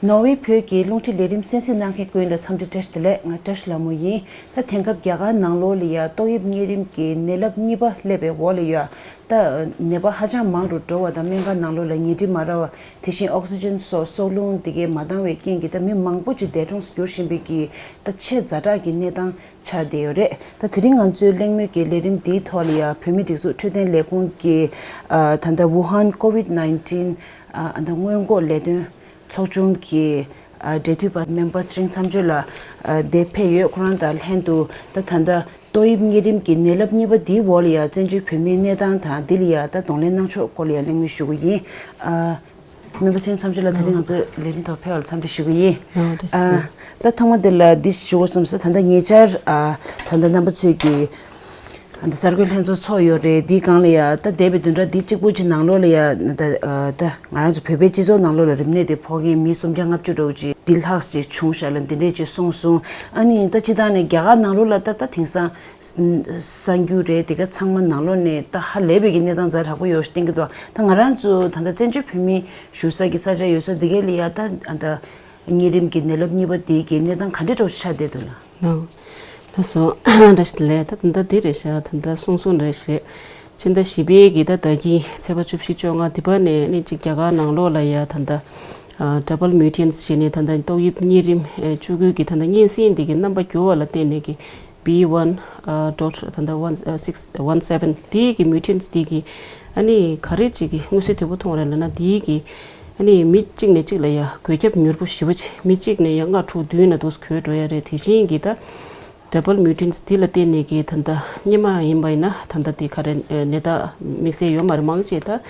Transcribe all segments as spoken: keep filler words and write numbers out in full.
ནོར་ཝེ་བོད་ཀྱི་རླུང་འཕྲིན་ལས་རིམ་གསན་གཟིགས་གནང་མཁན་ཀུན་ལ་འཚམས་འདྲི་བཀྲ་ཤིས་བདེ་ལེགས། ང་བཀྲ་ཤིས་ལྷ་མོ་ཡིན། ད་དེང་སྐབས་རྒྱ་གར་ནང་ལོགས་ལ་ཡ་ཏོག་དབྱིབས་གཉན་རིམས་ཀྱི་ནད་རླབས་གཉིས་པ་སླེབས་པའི་འོག་ལ་ཡ། ད་ནད་པ་ཧ་ཅང་མང་རུ་འགྲོ་བ་དང་སྨན་ཁང་ནང་ལོགས་ལ་ཉལ་ཁྲི་མ་རག་པ། དེ་བཞིན་ཨོག་སི་ཇན་སོགས་སྲོག་རླུང་འདི་གས་མ་འདང་བའི་རྐྱེན་གྱིས་ད་མི་མང་པོ་ཅིག་འདས་གྲོངས་སུ་གྱུར་བཞིན་པའི་གི་ད་ཆེས་ཛ་དྲག་གི་གནས་སྟངས་ཆགས་བསྡད་ཡོད་རེད། ད་དེ་རིང་ང་ཚོའི་གླེང་མོལ་གྱི་ལས་རིམ་འདིའི་ཐོག་ལ་ཡ་བོད་མིའི་སྒྲིག་འཛུགས་འཕྲོད་བསྟེན་ལས་ཁུངས་ཀྱི་ཨ་ད་ལྟ་ཝུ་ཧན་ཀོ་ཝིད་ནའིན་ཊིན་ཨ་ད་སྔོན་འགོག་ལས་དོན་ཚོགས་ཆུང་གི་ཨ་འབྲེལ་མཐུད་པ་སྨན་པ་ཚེ་རིང་མཚམས་གཅོད་ལགས་ཨ་འདིར་ཕེབས་ཡོད། ཁོ་རང་དང་ལྷན་དུ་ད་ད་ལྟ་ཏོག་དབྱིབས་གཉན་རིམས་ཀྱི་ནད་རླབས་གཉིས་པ་འདིའི་འོག་ལ་ཡ་བཙན་བྱོལ་བོད་མིའི་གནས་སྟངས་དང་འདི་ལ་ཡ་ད་གདོང་ལེན་གནང་ཕྱོགས་སྐོར་ལ་ཡ་གླེང་མོལ་ཞུ་གི་ཡིན། ཨ་སྨན་པ་ཚེ་རིང་མཚམས་གཅོད་ལགས་དེ་རིང་ང་ཚོའི་ལས་རིམ་ཐོག་ཕེབས་པར་འཚམས་འདྲི་ཞུ་གི་ཡིན། ཨ་ད་ཐོག་མ་དེ་ལ་འདི་ཞུ་དགོས་བསམ་སོང་། ད་ལྟ་ཉེ་ཆར་ཨ་ད་ལྟ་རྣམ་པ་ཚོས་ཀྱི་ཨ་ད་གསར་འགོད་ལྷན་ཚོགས་ཚོགས་ཡོད་རེད། འདིའི་སྒང་ལ་ཡ་ད་འདས་པའི་བདུན་ཕྲག་འདི་གཅིག་པོ་ཅིག་ནང་ལོགས་ལ་ཡ་ད་ཨ་ད་ང་རང་ཚོ་བོད་པའི་སྤྱི་ཚོགས་ནང་ལོགས་ལ་རིམས་ནད་དེ་ཕོག་མཁན་མི་སུམ་བརྒྱ་ལྔ་བཅུ་འདྲ་བོ་ཅིག་འདི་ལྷག་ཅིག་བྱུང་ཤག་ལ་འདི་འདྲས་ཅིག་གསུངས་སོང་། ཨ་ནི་ད་སྤྱིར་བཏང་ནས་རྒྱ་གར་ནང་ལོགས་ལ་ད་ད་དེང་སང་གསར་འགྱུར་རེད། དེ་ག་ཚང་མ་ནང་ལོགས་ནས་ད་ཧ་ལས་པའི་གི་གནས་སྟངས་ཛ་དྲག་པོ་ཡོད་ཞེས་བསྟན་གྱི་འདུག་ད་ང་རང་ཚོ་ད་ལྟ་བཙན་བྱོལ་བོད་མི་བཞུགས་ས་གི་ས་ཆ་ཡོད་ས་འདི་གའི་ལ་ཡ་ད་ཨ་ད་གཉན་རིམས་ཀྱི་ནད་རླབས་གཉིས་པ་དེ་གའི་གནས་སྟངས་ག་འདྲ་འདྲ་བོ་ཆགས་བསྡད་འདུག་ན། ནང་ལ་སོ་བཀྲ་ཤིས་བདེ་ལེགས། ད་ད་ལྟ་འདི་རེད་ཤག་ད་ལྟ་གསུང་སོང་རེད་ཤག་ཕྱི་ཟླ་བཞི་པའི་གི་ད་ཟླ་དཀྱིལ་ཚེས་པ་བཅུ་བཞི་བཅོ་ལྔ་འདི་བར་ནས་ནི་གཅིག་རྒྱ་གར་ནང་ལོགས་ལ་ཡ་ད་ལྟ་ཨ་ཌབ་བལ་མིའུ་ཊེན་ཊི་བྱས་ནས་ད་ལྟ་ཏོག་དབྱིབས་གཉན་རིམས་ཨ་བཅུ་དགུ་གི་ད་ལྟ་གཉན་སྲིན་འདི་གི་རྣམ་པ་འགྱུར་བ་ལ་བརྟེན་ནས་གི་བི་ཝན་ཨ་ཌོཊ་ད་ལྟ་ཝན་ཨ་སིགས་ཝན་སེ་ཝན་འདི་གི་མིའུ་ཊེན་ཊི་འདི་གི་ཨ་ནི་ག་རེ་ཅིག་གི་མངོན་གསལ་དོད་པོ་མཐོང་རེད་ལབ་ན། འདི་གི་ཨ་ནི་མི་གཅིག་ནས་གཅིག་ལ་ཡ་འགོས་ཁྱབ་མྱུར་པོ་ཞེ་པོ་ཅིག་མི་གཅིག་ནས་ཡ་ལྔ་དྲུག་བདུན་ན་འདུག་འགོས་འགྲོ་ཡ་རེད། དེ་བཞིན་གི་ད་ཌབ་བལ་མིའུ་ཊེན་ཊི་འདི་ལ་བརྟེན་ནས་གི་ད་ལྟ་སྔོན་མ་ཡིན་པ་ཡིན་ན་ད་ལྟ་དེ་ག་རེ་ཨ་ནད་རྟགས་དམིགས་བསལ་ཡོད་མ་རེད། མང་ཆེ་ད་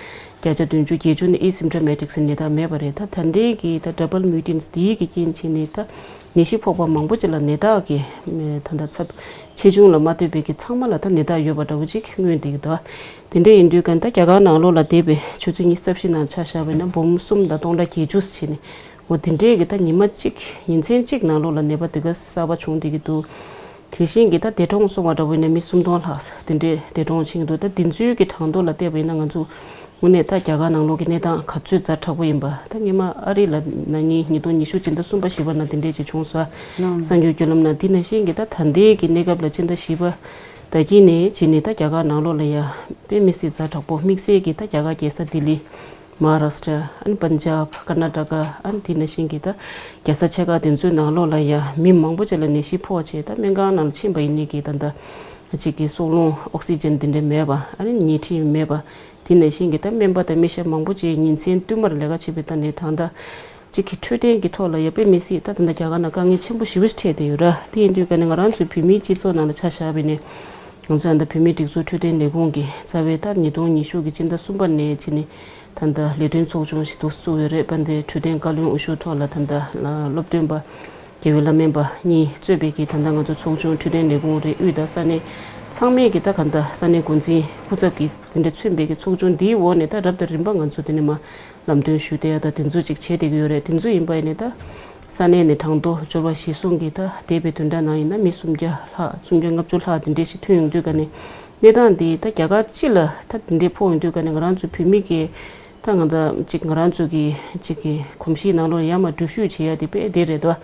བརྒྱ་ཆ་བདུན་ཅུ་བརྒྱད་ཅུ་ནི་ཨེ་སིམ་ཊོ་མེ་ཊིག་ཟེར་ནད་རྟགས་མེད་པ་རེད། ད་ད་ལྟའི་གི་ད་ཌབ་བལ་མིའུ་ཊེན་ཊི་འདིའི་གི་རྐྱེན་བྱས་ནས་ད་ནད་གཞི་ཕོག་པ་མང་པོ་ཅིག་ལ་ནད་རྟགས་ཀྱི་ཨ་ད་ལྟ་ཚབས་ཆེ་ཆུང་ལ་མ་ལྟོས་པའི་གི་ཚང་མ་ལ་ད་ནད་རྟགས་ཡོད་པ་འདྲ་བོ་ཅིག་མངོན་བསྡད་ཀྱི་འདུག་དེ་འདྲ་ཡིན་དུས་ག་ད་རྒྱ་གར་ནང་ལོགས་ལ་འདས་པའི་ཆུ་ཚོད་ཉི་ཤུ་རྩ་བཞི་ནང་ཆ་བཞག་པ་ཡིན་ན་འབུམ་གསུམ་དང་སྟོང་ཕྲག་བརྒྱད་ཅུ་ཟེར་བྱས་ནས། འོ་དེ་འདྲས་ཀྱི་ད་ཉི་མ་གཅིག་ཉིན་མཚན་གཅིག་ནང་ལོགས་ལ་ནད་པ་དེ་ག་གསར་པ་བྱུང་བསྡད་ཀྱི་འདུག་དེ་བཞིན་གྱི་ད་འདས་གྲོངས་སོང་བ་འདྲ་བོ་ཡིན་ན་མི་སུམ་སྟོང་ལྷག་དེ་འདྲས་འདས་གྲོངས་ཕྱིན་གྱི་འདུག་ད་དེ་ཚོའི་གི་གྲངས་ཐོ་ལ་བལྟས་པ་ཡིན་ན་ང་ཚོ་དངོས་གནས་ད་རྒྱ་གར་ནང་ལོགས་ཀྱི་གནས་སྟངས་ག་ཚོད་ཛ་དྲག་པོ་ཡིན་པ། ད་སྔོན་མ་ཨ་རི་ལ་ན་ནིང་ཉིས་སྟོང་ཉི་ཤུ་སྤྱི་ཟླ་གསུམ་པ་བཞི་པ་ན་དེ་འདྲས་ཅིག་བྱུང་སོང་། གསར་འགྱུར་བརྒྱུད་ལམ་ན་དེ་ནང་བཞིན་གྱི་ད་ད་ལྟའི་གི་གནས་སྐབས་ལ་སྤྱི་ཟླ་བཞི་པ་ཟླ་དཀྱིལ་ནས་བྱས་ནས་ད་རྒྱ་གར་ནང་ལོགས་ལ་ཡ་དཔེ་མི་སྲིད་ཛ་དྲག་པོ་དམིགས་བསལ་གྱི་ད་རྒྱ་གར་རྒྱལ་ས་ལྡི་ལི། མ་ཧཱ་རཱ་ཤྲ། ཨ་ནི་པན་ཇབ། ཀར་ན་ཊ་ཀ། ཨ་ནི་དེ་ནང་བཞིན་གྱི་ད་རྒྱལ་ས་ཆེ་ཁག་དེ་ཚོའི་ནང་ལོགས་ལ་ཡ་མི་མང་པོ་ཅིག་ལ་ནད་གཞི་ཕོག་བྱས་ད་སྨན་ཁང་ནང་ལ་ཕྱིན་པ་ཡིན་ནའི་གི་ད་ལྟ་གཅིག་གི་སྲོག་རླུང་ཨོག་སི་ཇན་དེ་འདྲ་མེད་པ། ཨ་ནི་ཉལ་ཁྲི་མེད་པ། དེ་ནང་བཞིན་གྱི་ད་སྨན་པ་དང་སྨན་ཞབས་མང་པོ་ཅིག་ཉིན་མཚན་བསྟུད་མར་ལས་ཀ་བྱེད་པའི་ད་ནས་ད་ལྟ་གཅིག་གི་འཕྲོད་བསྟེན་གྱི་ཐོག་ལ་ཡ་དཔེ་མི་སྲིད་ད་ད་ལྟ་རྒྱ་གར་ནང་དཀའ་ངལ་ཆེན་པོ་ཞེ་པོ་ཞིག་འཕྲད་བསྡད་ཡོད་ར། དེ་ཡིན་དུས་ཀ་ནས་ང་རང་ཚོའི་བོད་མིའི་སྤྱི་ཚོགས་ནང་ལ་ཆ་བཞག་པ་ཡིན་ན། ང་ཚོ་ཨ་ད་བོད་མིའི་སྒྲིག་འཛུགས་འཕྲོད་བསྟེན་ལས་ཁུངས་ཀྱིས་རྩ་བའི་ད་ཉིས་སྟོང་ཉི་ཤུ་གི་སྤྱི་ཟླ་གསུམ་པ་ནས་བྱས་ནས་ད་ལྟ་ལས་དོན་ཚོགས་ཆུང་ཞིག་ཏུ་བཙུགས་ཡོད་རེད། དཔལ་ལྡན་འཕྲོད་བསྟེན་བཀའ་བློན་འོས་ཤོག་ཐོག་ལ་ད་ལྟ་སློབ་སྟོན་པ་རྒྱལ་བའི་བླ་སྨན་པ་གཉིས་གཙོས་པའི་གི་ད་ལྟ་ང་ཚོ་ཚོགས་ཆུང་འཕྲོད་བསྟེན་ལས་ཁུངས་རེད། དབུས་དང་ས་གནས་ཚང་མས་གི་ད་ག་ད་ས་གནས་འགོ་འཛིན་སྐུ་ཚབ་ཀྱིས་དེ་འདྲ་མཚོན་པའི་གི་ཚོགས་ཆུང་འདིའི་འོག་ནས་ད་རབ་དང་རིམ་པ་ང་ཚོ་དེ་ནས་མ་ལམ་སྟོན་ཞུས་ཏེ་ཡ་ད་དེ་ཚོ་ཅིག་བྱས་བསྡད་ཀྱི་ཡོད་རེད། དེ་ཚོ་ཡིན་པ་ཡིན་ནའི་ད་ས་གནས་ནས་གྲངས་ཐོ་འབྱོར་བ་གཞིར་བཟུང་གིས་ད་འདས་པའི་བདུན་ཕྲག་ནང་ཡིན་ན་མི་སུམ་བརྒྱ་ལྷག་སུམ་བརྒྱ་ལྔ་བཅུ་ལྷག་དེ་འདྲས་ཞིག་ཐོན་ཡོང་དུས་ཀ་ནས་གནས་སྟངས་འདི་ད་རྒྱ་གར་སྤྱི་ལ་ད་དེ་འདྲས་ཕོག་ཡོང་དུས་ཀ་ནས་ང་རང་ཚོ་བོད་མི་གི་ད་ང་ད་ཅིག་ང་རང་ཚོ་གི་ཅིག་གི་གོམས་གཤིས་ནང་ལོགས་ཡར་མར་འགྲུལ་བཞུད་བྱེད་ཡ་དེ་དཔེ་བདེ་རེད་དོ།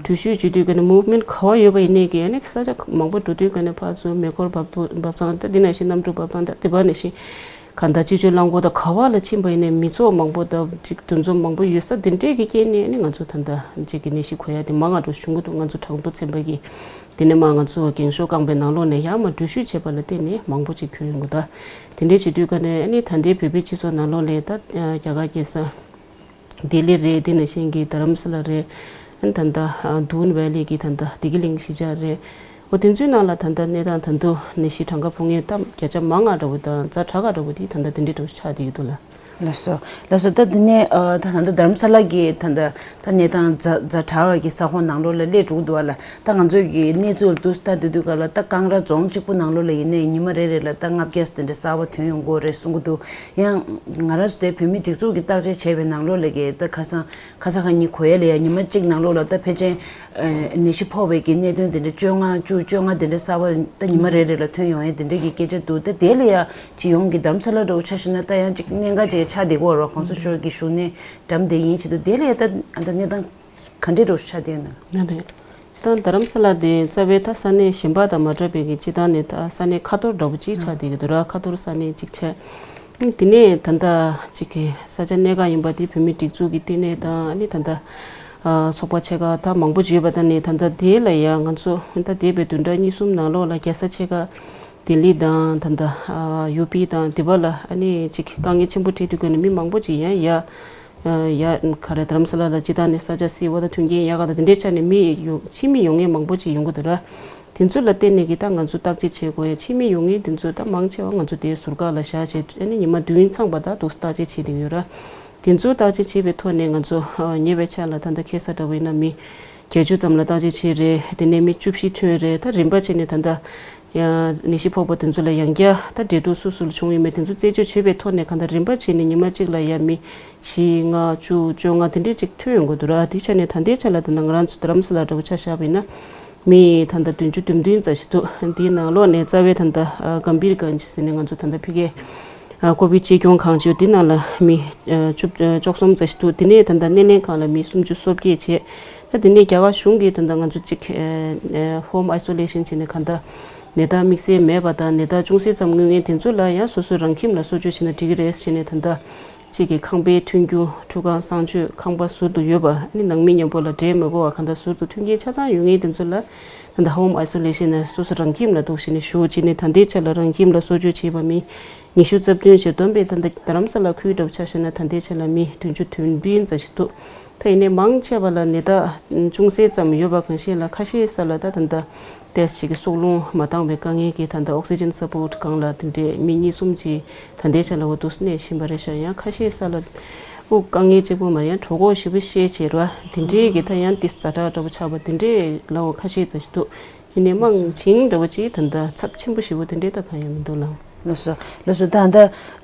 འགྲུལ་བཞུད་བྱེད་དུས་ཀ་ནས་མུབ་མེན་ག་བ་ཡོད་པ་ཡིན་ནའི་གི་ཨ་ནི་ས་ཆ་མང་པོ་འགྲོ་དུས་ཀ་ནས་ཕར་ཚུར་མེ་འཁོར་འབབ་འབབ་ཚང་ད་འདི་ནང་བཞིན་གནམ་གྲུ་འབབ་ཐང་ད་དེ་བ་ནང་བཞིན། གང་ལྟར་སྤྱི་སྤྱོད་རླངས་འཁོར་དང་ག་བ་ལ་ཕྱིན་པ་ཡིན་ནའི་མི་ཚོགས་མང་པོ་དང་ཅིག་འདུ་འཛོམས་མང་པོ་ཡོད་ས་འདི་འདྲས་ཀྱི་རྐྱེན་ནས་ནི་ང་ཚོ་ད་ལྟ་ཅིག་གི་ནད་གཞི་འགོས་ཡ་དེ་མང་ང་འགྲོ་བྱུང་གི་འདུག་ང་ཚོ་གྲངས་ཐོ་ཚན་པ་གི་དེ་ནས་མ་ང་ཚོ་རྒན་ཤོས་རྐང་པའི་ནང་ལོགས་ནས་ཡར་མར་འགྲུལ་བཞུད་བྱས་པ་ལ་བརྟེན་ནས་མང་པོ་ཅིག་འགོས་ཡོང་གི་འདུག་དེ་འདྲས་བྱེད་དུས་ཀ་ནས་ཨ་ནི་ད་ལྟའི་བོད་པའི་སྤྱི་ཚོགས་ནང་ལོགས་ལ་ད་རྒྱ་གར་རྒྱལ་ས། ལྡི་ལི་རེད། དེ་ནང་བཞིན་གྱི་རྡ་རམ་ས་ལ་རེད། ཨ་ནི་ད་ལྟ་ཨ་དུན་ཝེ་ལི་གི་ད་ལྟ་བདེ་སྐྱིད་གླིང་གཞིས་ཆགས་རེད། འོ་དེ་ཚོའི་ནང་ལ་ད་ལྟ་གནས་སྟངས་ད་དུང་ནད་གཞི་གྲངས་ཀ་ཕོག་མཁན་ད་བརྒྱ་ཆ་མང་ང་འདྲ་བོ་དང་ཛ་དྲག་ག་འདྲ་བོ་དེ་ད་ལྟ་དེ་འདྲའི་འདྲ་བོ་ཆགས་བསྡད་ཀྱི་འདུག་ལ། ལགས་སོ། ལགས་སོ། ད་དེ་ནས་ཨ་ད་ད་ལྟ་རྡ་རམ་ས་ལ་གི་ད་ལྟ་ད་གནས་སྟངས་ཛ་ཛ་དྲག་གི་ས་ཁོངས་ནང་ལོགས་ལ་སླེབས་འགྲོ་གི་འདུག་བ་ལ། ད་ང་ཚོས་ཀྱི་གནས་ཚུལ་དུ་ལྟ་དུས་དུས་སྐབས་ལ་ད་ཀང་ར་རྫོང་གཅིག་པུ་ནང་ལོགས་ལ་ཡིན་ནའི་ཉི་མ་རེ་རེ་ལ་ད་ལྔ་བརྒྱ་དེ་འདྲ་གསར་པ་ཐོན་ཡོང་གི་ཡོད་རེད་གསུང་གི་འདུག་ཡང་ང་རང་ཚོ་དེ་བོད་མིའི་སྒྲིག་འཛུགས་ཀྱིས་བརྟག་དཔྱད་བྱས་པའི་ནང་ལོགས་ལ་གི་ད་ཁ་སང་ཁ་ས་ཁ་ཉིན་གོ་ཡ་ལ་ཡ་ཉི་མ་གཅིག་ནང་ལོགས་ལ་ད་ཕལ་ཆེར་ཨ་ནད་གཞི་ཕོག་པའི་གི་གནད་དོན་དེ་འདྲ་བཅོ་ལྔ་བཅུ་བཅོ་ལྔ་དེ་འདྲ་གསར་པ་ད་ཉི་མ་རེ་རེ་ལ་ཐོན་ཡོང་ཡ་དེ་འདྲ་གི་སྐད་ཆ་འདུག་ད་དེ་ལ་ཡ་སྤྱི་ཡོངས་ཀྱི་རྡ་རམ་ས་ལ་འདྲ་བོ་ཆ་བཞག་ན་ད་ཡང་གཅིག་གནད་འགག་ཅིག་ ཆགས་བསྡད་ཀྱི་ཡོད་རེད། གོང་ས་མཆོག་གི་བཞུགས་གནས་འགྲམ་དེ་ཡིན་ཕྱིན་དུ་དེ་ལ་ཡ་ད་ཨ་ད་གནས་སྟངས་ག་འདྲས་འདྲ་བོ་ཆགས་བསྡད་ཡོད་ན། ན་རེད། ད་རྡ་རམ་ས་ལ་དེ་རྩ་བའི་ད་ས་གནས་གཞན་པ་དང་མ་འདྲ་བའི་གི་སྤྱི་བཏང་ནས་ད་ས་གནས་ཁ་ཐོར་འདྲ་བོ་ཅིག་ཆགས་བསྡད་ཀྱི་འདུག་ར། ཁ་ཐོར་ས་གནས་ཅིག་ཆགས། དེ་ནས་ད་ལྟ་ཅིག་གི་ས་ཆ་གནས་འགག་ཡིན་པ་དེ་བོད་མི་སྒྲིག་འཛུགས་ཀྱི་བསྟི་གནས་དང་ཨ་ནི་ད་ལྟ་ཨ་ཚོགས་པ་ཆེ་ཁག་ད་མང་པོ་ཅིག་ཡོད་པ་ད་ནི་ད་ལྟ་དེ་ལ་ཡང་ང་ཚོ་ད་འདས་པའི་བདུན་ཕྲག་གཉིས་གསུམ་ནང་ལོགས་ལ་རྒྱལ་ས་ཆེ་ཁག་ལྡི་ལི་དང་ད་ལྟ་ཨ་ཡུ་པི་དང་དེ་པ་ལ་ཨ་ནི་ཅིག་དཀའ་ངལ་ཆེན་པོ་འཕྲད་དུས་སྒོ་ནས་མི་མང་པོ་ཅིག་ཡང་ཡ། ཡ་ག་རེ་རྡ་རམ་ས་ལ་ལ་སྤྱི་བཏང་ནས་ས་ཆ་བསིལ་བ་དང་མཐུན་རྐྱེན་ཡག་ག་དང་དེ་འདྲའི་ཆ་ནས་མི་ཡོང་ཕྱི་མི་ཡོང་མཁན་མང་པོ་ཅིག་ཡོང་གི་འདུག་ར། དེ་ཚོ་ལ་བརྟེན་ནས་ཀྱི་ད་ང་ཚོ་བརྟག་དཔྱད་བྱེད་དགོས་ཡ། ཕྱི་མི་ཡོང་མཁན་དེ་ཚོ་ད་མང་ཆེ་བ་ང་ཚོ་དེའི་ཟུར་བཀག་ལ་བཞག་བྱས་ཨ་ནི་ཉི་མ་བདུན་ཚང་པ་ད་འདུག་བརྟག་དཔྱད་བྱེད་བསྡད་ཡོད་ར། དེ་ཚོ་བརྟག་དཔྱད་བྱེད་པའི་ཐོག་ནས་ང་ཚོ་ཉེ་བའི་ཆར་ལ་ད་ལྟ་ཁ་སང་འདྲ་བོ་ཡིན་ན་མི་བརྒྱད་ཅུ་ཙམ་ལ་བརྟག་དཔྱད་བྱས་རེད། དེ་ནས་མི་བཅུ་བཞི་ཐོན་རེད། ད་རིམ་པ་བྱས་ནས་ད་ལྟ། ཡང་ནད་གཞི་ཕོག་པ་དེ་ཚོ་ལ་ཡང་བསྐྱར་ད་འདྲེ་དྲུག་སུ་སུ་ལ་བྱུང་ཡོད་མེད་དེ་ཚོ་རྩད་གཅོད་བྱེད་པའི་ཐོག་ནས་གང་ལྟར་རིམ་པ་བྱས་ནས་ཉི་མ་གཅིག་ལ་ཡང་མི་བཞི་ལྔ་བཅུ་བཅོ་ལྔ་དེ་འདྲས་ཅིག་ཐོན་ཡོང་གི་འདུག་ར། དེ་ཆ་ནས་ད་ལྟའི་ཆ་ལ་ད་ལྟ་ང་རང་ཚོ་རྡ་རམ་ས་ལ་འདྲ་བོ་ཆ་བཞག་པ་ཡིན་ན་མི་ད་ལྟ་བདུན་ཅུ་དོན་བདུན་ཙམ་ཞིག་འདུག་དེའི་ནང་ལོགས་ནས་རྩ་བའི་ད་ལྟ་གམ་བྷིར་གྷན་ཇི་ཟེར་ནས་ང་ཚོ་ད་ལྟ་ཕ་གིའི་ཀོ་བིད་གཅེས་སྐྱོང་ཁང་ཅིག་ཡོད། དེ་ནང་ལ་མི་བཅུ་བཅུ་གསུམ་ཙམ་ཞིག་འདུག་དེ་ནས་ད་ལྟ་སྣེ་ལེན་ཁང་ལ་མི་སུམ་ཅུ་སོ་བརྒྱད་བྱས། ད་དེ་ནས་རྒྱ་གར་གཞུང་གིས་ད་ལྟ་ང་ཚོ་གཅིག་ཨ་ཨ་home isolation བྱས་ནས་གང་ལྟར་ནད་རྟགས་དམིགས་བསལ་མེད་པ་དང་ནད་རྟགས་ཅུང་ཟད་ཙམ་མངོན་མཁན་དེ་ཚོ་ལ་ཡང་སོ་སོ་རང་ཁྱིམ་ལ་གསོ་བཅོས་བྱས་ན་འགྲིག་གི་རེད་ཟེར་ནས་ད་ལྟ་གཅིག་གི་ཁང་པའི་མཐུན་འགྱུར་ཁྲུས་ཁང་གསང་སྤྱོད་ཁང་པ་ཟུར་དུ་ཡོད་པ་ཨ་ནི་ནང་མི་མཉམ་པོ་ལ་འབྲེལ་མི་དགོས་པ་གང་ལྟར་ཟུར་དུ་མཐུན་རྐྱེན་ཆ་ཚང་ཡོད་མཁན་དེ་ཚོ་ལ་ད་ལྟ་home isolation ནས་སོ་སོ་རང་ཁྱིམ་ལ་འདུག་བྱས་ནས་བཞུགས་བྱས་ནས་ད་ལྟའི་ཆ་ལ་རང་ཁྱིམ་ལ་གསོ་བཅོས་བྱས་པ་མི་ཉི་ཤུ་རྩ་བདུན་ཞིག་བསྡོམས་པས་ད་ལྟ་རྡ་རམ་ས་ལ་ཁུལ་འདྲ་བོ་ཆ་བཞག་ན་ད་ལྟའི་ཆ་ལ་མི་བདུན་ཅུ་དོན་བདུན་ཙམ་ཞིག་འདུག་ད་ཡིན་ནའི་མང་ཆེ་བ་ལ་ནད་རྟགས་ཅུང་ཟད་ཙམ་ཡོད་པ་གང་ཤེས་ལ་ཁ་ཤས་ས་ལ་ད་ད་ལྟ་ཏེས་ཅིག་གི་སྲོག་རླུང་མ་འདང་བའི་དཀའ་ངལ་གྱིས་ད་ལྟ་ཨོག་སི་ཇན་སཔོརཊ་སྒང་ལ་དེ་འདྲའི་མི་གཉིས་གསུམ་ཅིག་ད་ལྟའི་ཆ་ལ་འོ་འདུག་གནས་བཞིན་པ་རེད་ཤག་ཡང་ཁ་ཤས་ས་ལ་དབུགས་དཀའ་ངལ་གཅིག་པོ་མ་ཡང་གྲོད་ཁོག་ཞེ་པོ་བཤལ་བྱས་ར་དེ་འདྲའི་གི་ད་ཡང་ཏེས་ཛ་དྲག་འདྲ་པོ་ཆགས་པ་དེ་འདྲའི་ལའོ་ཁ་ཤས་ཙམ་ཞིག་འདུག་ཡིན་ནའི་མང་ཆེན་འདྲ་པོ་ཅིག་ད་ལྟ་ཚབས་ཆེན་པོ་ཞེ་པོ་དེ་འདྲའི་ད་གང་ཡང་མི་འདུག་ལགས། ལགས་སོ། ལགས་སོ། ད་ད་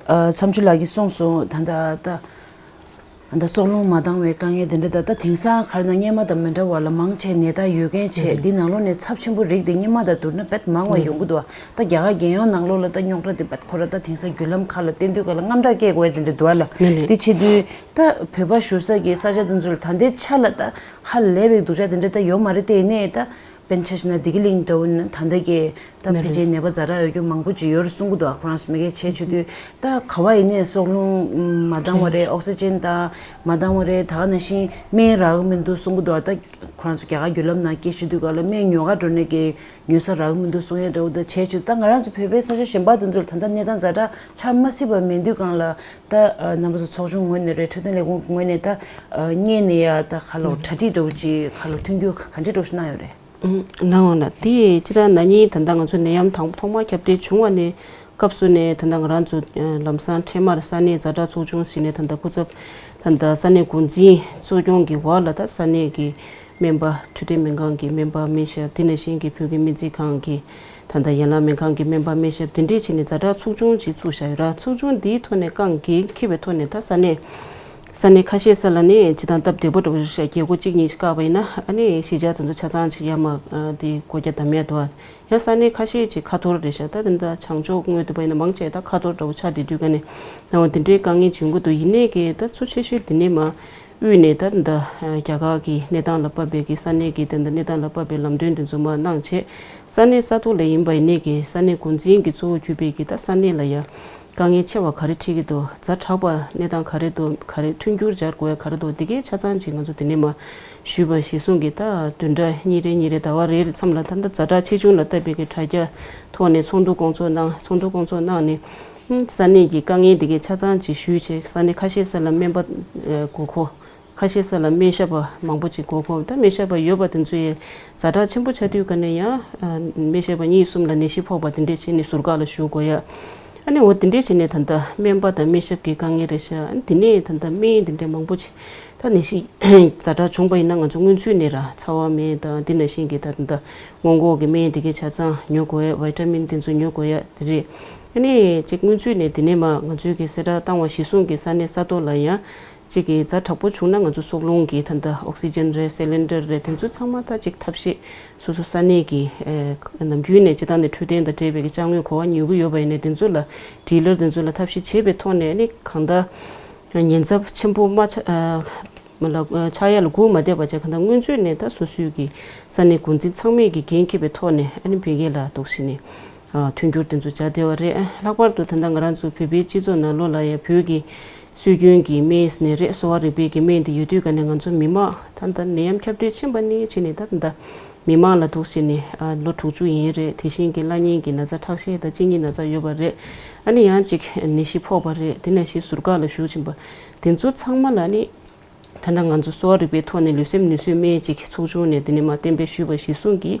མཚམས་ཆུ་ལགས་ཀྱིས་གསུངས་སོང་། ད་ད་ད། ད་སྲོག་རླུང་མ་འདང་བའི་དཀའ་ངལ་དེ་འདྲ་ད་ད་དེང་སང་ག་རེ་ན་སྔོན་མ་དང་མི་འདྲ་བ་ལ་མང་ཆེ་ནད་རྟགས་ཡོད་མཁན་བྱས་འདི་ནང་ལོགས་ནས་ཚབས་ཆེན་པོ་རིགས་དེ་སྔོན་མ་དང་བསྡུར་ན་དཔེ་མང་བ་ཡོང་གི་འདུག་ད་རྒྱ་གར་རྒྱལ་ཡོངས་ནང་ལོགས་ལ་ད་རྙོག་དྲ་དེ་དཔེ་ཁོ་ར་ད་དེང་སང་བརྒྱུད་ལམ་ཁག་ལ་བསྟན་དུས་ག་ལ་དངངས་སྐྲག་སྐྱེ་དགོས་ཡ་དེ་འདྲ་འདུག་ཨ་ལ། དེ་བྱེད་དུས་ད་བོད་པ་བཞུགས་ས་གི་ས་ཆ་དེ་ཚོ་ལ་ད་ལྟའི་ཆ་ལ་ད་ཧ་ལས་པའི་སྡུག་ཅག་དེ་འདྲ་ད་ཡོད་མ་རེད། དེ་ཡིན་ནའི་ད། དཔེར་ན་ཆ་བཞག་ན་བདེ་སྐྱིད་གླིང་འདྲ་བོ་ནི་ད་ལྟ་གི་ད་ཕལ་ཆེར་ནད་པ་ཛ་དྲག་ཡོད་རྒྱུ་མང་པོ་ཅིག་ཡོད་རེད་གསུང་གི་འདུག་ཁོ་རང་ཚོ་མ་གིར་བྱས་བྱེད་དུས་ད་ག་བ་ཡིན་ནའི་སྲོག་རླུང་མ་འདང་བ་རེད། ཨོག་སི་ཅན་ད་མ་འདང་བ་རེད། ད་ག་ནང་བཞིན་སྨན་རག་གི་མི་འདུག་གསུང་གི་འདུག་ད་ཁོ་རང་ཚོ་རྒྱ་གར་བརྒྱུད་ལམ་ནང་སྐད་ཆ་བྱེད་དུས་ག་ལ་སྨན་ཉོ་ག་འགྲོ་ནས་ཀྱི་ཉོ་ས་རག་གི་མི་འདུག་གསུང་ཡས་འདྲ་བོ་ད་བྱས་བྱེད་དུས་ད་ང་རང་ཚོ་བོད་པའི་ས་ཆ་གཞན་པ་དེ་ཚོ་ལ་ད་ལྟ་གནས་སྟངས་ཛ་དྲག་ཆགས་མ་སྲིད་པ་མེད་དུས་སྒང་ལ་ད་རྣམ་པ་ཚོ་ཚོགས་ཆུང་ངོས་ནས་རེད། འཕྲོད་བསྟེན་ལས་ཁུངས་ངོས་ནས་ད་སྔོན་ནས་ཡ་ད་ག་ལ་གྲ་སྒྲིག་འདྲ་བོ་ཅིག་ག་ལ་མཐུན་འགྱུར་ག་འདྲ་འདྲ་བོ་ཞིག་གནང་ཡོད་རེད། ཨུམ། གནང་འོང་ན་དེ་ཅི་ལྟར་ན་ནིང་ད་ལྟ་ང་ཚོ་ནད་ཡམས་དང་པོ་ཐོག་མར་ཁྱབ་གདལ་བྱུང་བ་ནས་སྐབས་སུ་ནས་ད་ལྟ་ང་རང་ཚོ་ལམ་སང་འཕྲལ་མར་ས་གནས་ཛ་དྲག་ཚོགས་ཆུང་ཞིག་ནས་ད་ལྟ་སྐུ་ཚབ་ད་ལྟ་ས་གནས་འགོ་འཛིན་གཙོ་སྐྱོང་གི་འོག་ལ་ད་ས་གནས་ཀྱི་སྨན་པ་འཕྲོད་བསྟེན་སྨན་ཁང་གི་སྨན་པ་སྨན་ཞབས་དེ་ནང་བཞིན་གྱི་བོད་ཀྱི་སྨན་རྩིས་ཁང་གི་ད་ལྟ་ཡན་ལག་སྨན་ཁང་གི་སྨན་པ་སྨན་ཞབས་དེ་འདྲས་བྱས་ནས་ཛ་དྲག་ཚོགས་ཆུང་ཅིག་བཙུགས་བཞག་ཡོད་ར། ཚོགས་ཆུང་འདིའི་ཐོག་ནས་རྐང་འགན་འཁྱེར་བའི་ཐོག་ནས་ད་ས་གནས། ས་གནས་ཁ་ཤས་ས་ལ་ནི་སྤྱིར་བཏང་སྟབས་བདེ་པོ་འདྲ་བོ་ཞིག་རྒྱལ་སྒོ་གཅིག་གཉིས་ཤིག་བཀག་པ་ཡིན་ན་ཨ་ནི་གཞིས་ཆགས་དེ་ཚོ་ཆ་ཚང་ཅིག་ཡར་མར་དེ་སྒོ་རྒྱ་བསྡམ་ཡ་འདུག་ཡང་ས་གནས་ཁ་ཤས་ཅིག་ཁ་ཐོར་རེད་ཤག་ད་དེ་འདྲ་བྱང་ཕྱོགས་ངོས་དེ་པ་ཡིན་ན་མང་ཆེ་ད་ཁ་ཐོར་འདྲ་བོ་ཆགས་བསྡད་དུས་ཀ་ནས་ནང་བ་དེ་འདྲའི་དཀའ་ངལ་བྱུང་གི་འདུག་ཡིན་ནའི་གི་ད་གཙོ་ཆེ་ཤོས་དེ་ནས་མ་དབུས་ནས་ད་ད་རྒྱ་གར་གྱི་གནས་སྟངས་ལ་བབས་པའི་གི་ས་གནས་ཀྱི་དེ་འདྲ་གནས་སྟངས་ལ་བབས་པའི་ལམ་སྟོན་དེ་ཚོ་མ་གནང་བྱས་ས་གནས་ས་ཐོག་ལ་ཡིན་པ་ཡིན་ནའི་གི་ས་གནས་འགོ་འཛིན་གྱི་གཙོ་བོ་གྱུར་པའི་གི་ད་ས་གནས་ལ་ཡ། དཀའ་ངལ་ཆེ་བ་ག་རེ་འཕྲད་ཀྱི་འདུག་ཛ་དྲག་པ་གནས་སྟངས་ག་རེ་འདུག་ག་རེ་མཐུན་འགྱུར་སྦྱར་དགོས་ཡ་ག་རེ་འདུག་འདི་གའི་ཆ་ཚང་ཅིག་ང་ཚོ་འདི་ནས་མ་ཞུས་པ་གཞིར་བཟུང་གིས་ད་བདུན་ཕྲག་གཉིས་རེ་གཉིས་རེ་ཟླ་བ་རེ་རེ་མཚམས་ལ་ད་ལྟ་ཛ་དྲག་ཆེ་ཆུང་ལ་ལྟ་བའི་གི་དྲ་རྒྱ་ཐོག་ནས་ཚོགས་འདུ་སྐོང་ཚོགས་གནང་ཚོགས་འདུ་སྐོང་ཚོགས་གནང་ནས་ས་གནས་ཀྱི་དཀའ་ངལ་འདི་གའི་ཆ་ཚང་ཅིག་ཞུས་བྱས་ས་གནས་ཁ་ཤས་ས་ལ་སྨན་པ་དགོས་མཁོ། ཁ་ཤས་ས་ལ་སྨན་ཞབས་པ་མང་པོ་ཅིག་དགོས་ཁོ་ད་སྨན་ཞབས་པ་ཡོད་པ་དེ་ཚོ་ཡི་ཛ་དྲག་ཆེན་པོ་ཆགས་དུས་ཀ་ནས་ཡང་སྨན་ཞབས་པ་གཉིས་གསུམ་ལ་ནད་གཞི་ཕོག་པ་དེ་འདྲས་བྱས་ནས་ཟུར་བཀག་ལ་བཞུགས་དགོས་ཡ། ཨ་ནི་འོ་དེ་འདྲས་བྱས་ནས་ད་ལྟ་སྨན་པ་དང་སྨན་ཞབས་ཀྱི་དཀའ་ངལ་རེད་ཤག་ཨ་ནི་དེ་ནས་ད་ལྟ་སྨན་དེ་འདྲས་མང་པོ་ཅིག་ད་ནད་གཞི་ཛ་དྲག་བྱུང་པ་ཡིན་ན་ང་ཚོ་སྔོན་ཚུད་ནས་ར་ཚ་བ་སྨན་དང་དེ་ནང་བཞིན་གྱི་ད་ད་ལྟ་སྔོན་འགོག་གི་སྨན་དེ་གའི་ཆ་ཚང་ཉོ་དགོས་ཡ། ཝི་ཊ་མིན་དེ་ཚོ་ཉོ་དགོས་ཡ་དེ་རེད། ཨ་ནི་ཅིག་སྔོན་ཚུད་ནས་དེ་ནས་མ་ང་ཚོའི་གི་གསལ་བསྒྲགས་བཏང་བ་གཞིར་བཟུང་གི་ས་གནས་ས་ཐོག་ལ་ཡང་། གཅིག་གི་ཛ་དྲག་པོ་བྱུང་ན་ང་ཚོ་སྲོག་རླུང་གི་ད་ལྟ་ཨོག་སི་ཇན་རེད། སི་ལིན་ཌར་རེད། དེ་ཚོ་ཚང་མ་ད་གཅིག་ཐབས་ཤེས་སོ་སོ་ས་གནས་ཀྱི་ཨེ་ནམ་རྒྱུན་ནས་སྤྱིར་བཏང་ནས་འཕྲོད་བསྟེན་དང་འབྲེལ་བའི་གི་ཅ་དངོས་གོ་བ་ཉོ་གི་ཡོད་པ་ཡིན་ནའི་དེ་ཚོ་ལ་ཌི་ལར་དེ་ཚོ་ལ་ཐབས་ཤེས་བྱས་པའི་ཐོག་ནས་ནི་གང་ལྟར་ཉེན་ཚབས་ཆེན་པོ་མ་ཆགས་ཨ་མ་ལ་ཨ་ཆགས་ཡ་ལ་སྒུག་མ་བསྡད་པ་བྱས་གང་ལྟར་སྔོན་ཚུད་ནས་ད་སོ་སོའི་གི་ས་གནས་འགོ་འཛིན་ཚང་མས་ཀྱི་འགན་འཁྱེར་བའི་ཐོག་ནས་ཨ་ནི་བོད་སྐད་ལ་འདུག་སེ་ནས་ཨ་མཐུན་འགྱུར་དེ་ཚོ་བྱ་བདེ་བ་རེད། ཨ་ལྷག་པར་དུ་ད་ལྟ་ང་རང་ཚོ་བོད་པའི་སྤྱི་ཚོགས་ནང་ལོགས་ལ་ཡ་བོད་ཀྱི་སྲོལ་རྒྱུན་གྱི་སྨན་ནས་རེད། གསོ་བ་རིག་པའི་གི་སྨན་དེ་ཡོད་དུས་ཀ་ནས་ང་ཚོ་མི་མང་ད་ལྟ་ནད་ཡམས་ཁྱབ་གདལ་ཕྱིན་པ་ནས་བྱས་ནས་ད་ད་ལྟ་མི་མང་ལ་འདུག་སེ་ནས་ཨ་ལོ་དྲུག་ཅུ་ཡན་རེད། དེ་བཞིན་གྱི་བླ་གཉན་གྱི་ན་ཚ་ཁྲག་ཤེད་དང་གཅིན་སྙི་ན་ཚ་ཡོད་པ་རེད། ཨ་ནི་ཡང་གཅིག་ནད་གཞི་ཕོག་པ་རེད། དེ་ནང་བཞིན་ཟུར་བཀག་ལ་བཞུགས་ཕྱིན་པ་དེ་ཚོ་ཚང་མ་ལ་ནི་ད་ལྟ་ང་ཚོ་གསོ་བ་རིག་པའི་ཐོག་ནས་ལུས་སེམས་ནུས་གསོའི་སྨན་གཅིག་ཚོགས་ཆུང་ནས་དེ་ནས་མར་གཏན་འབེབས་ཞུས་པ་གཞིར་བཟུང་གིས་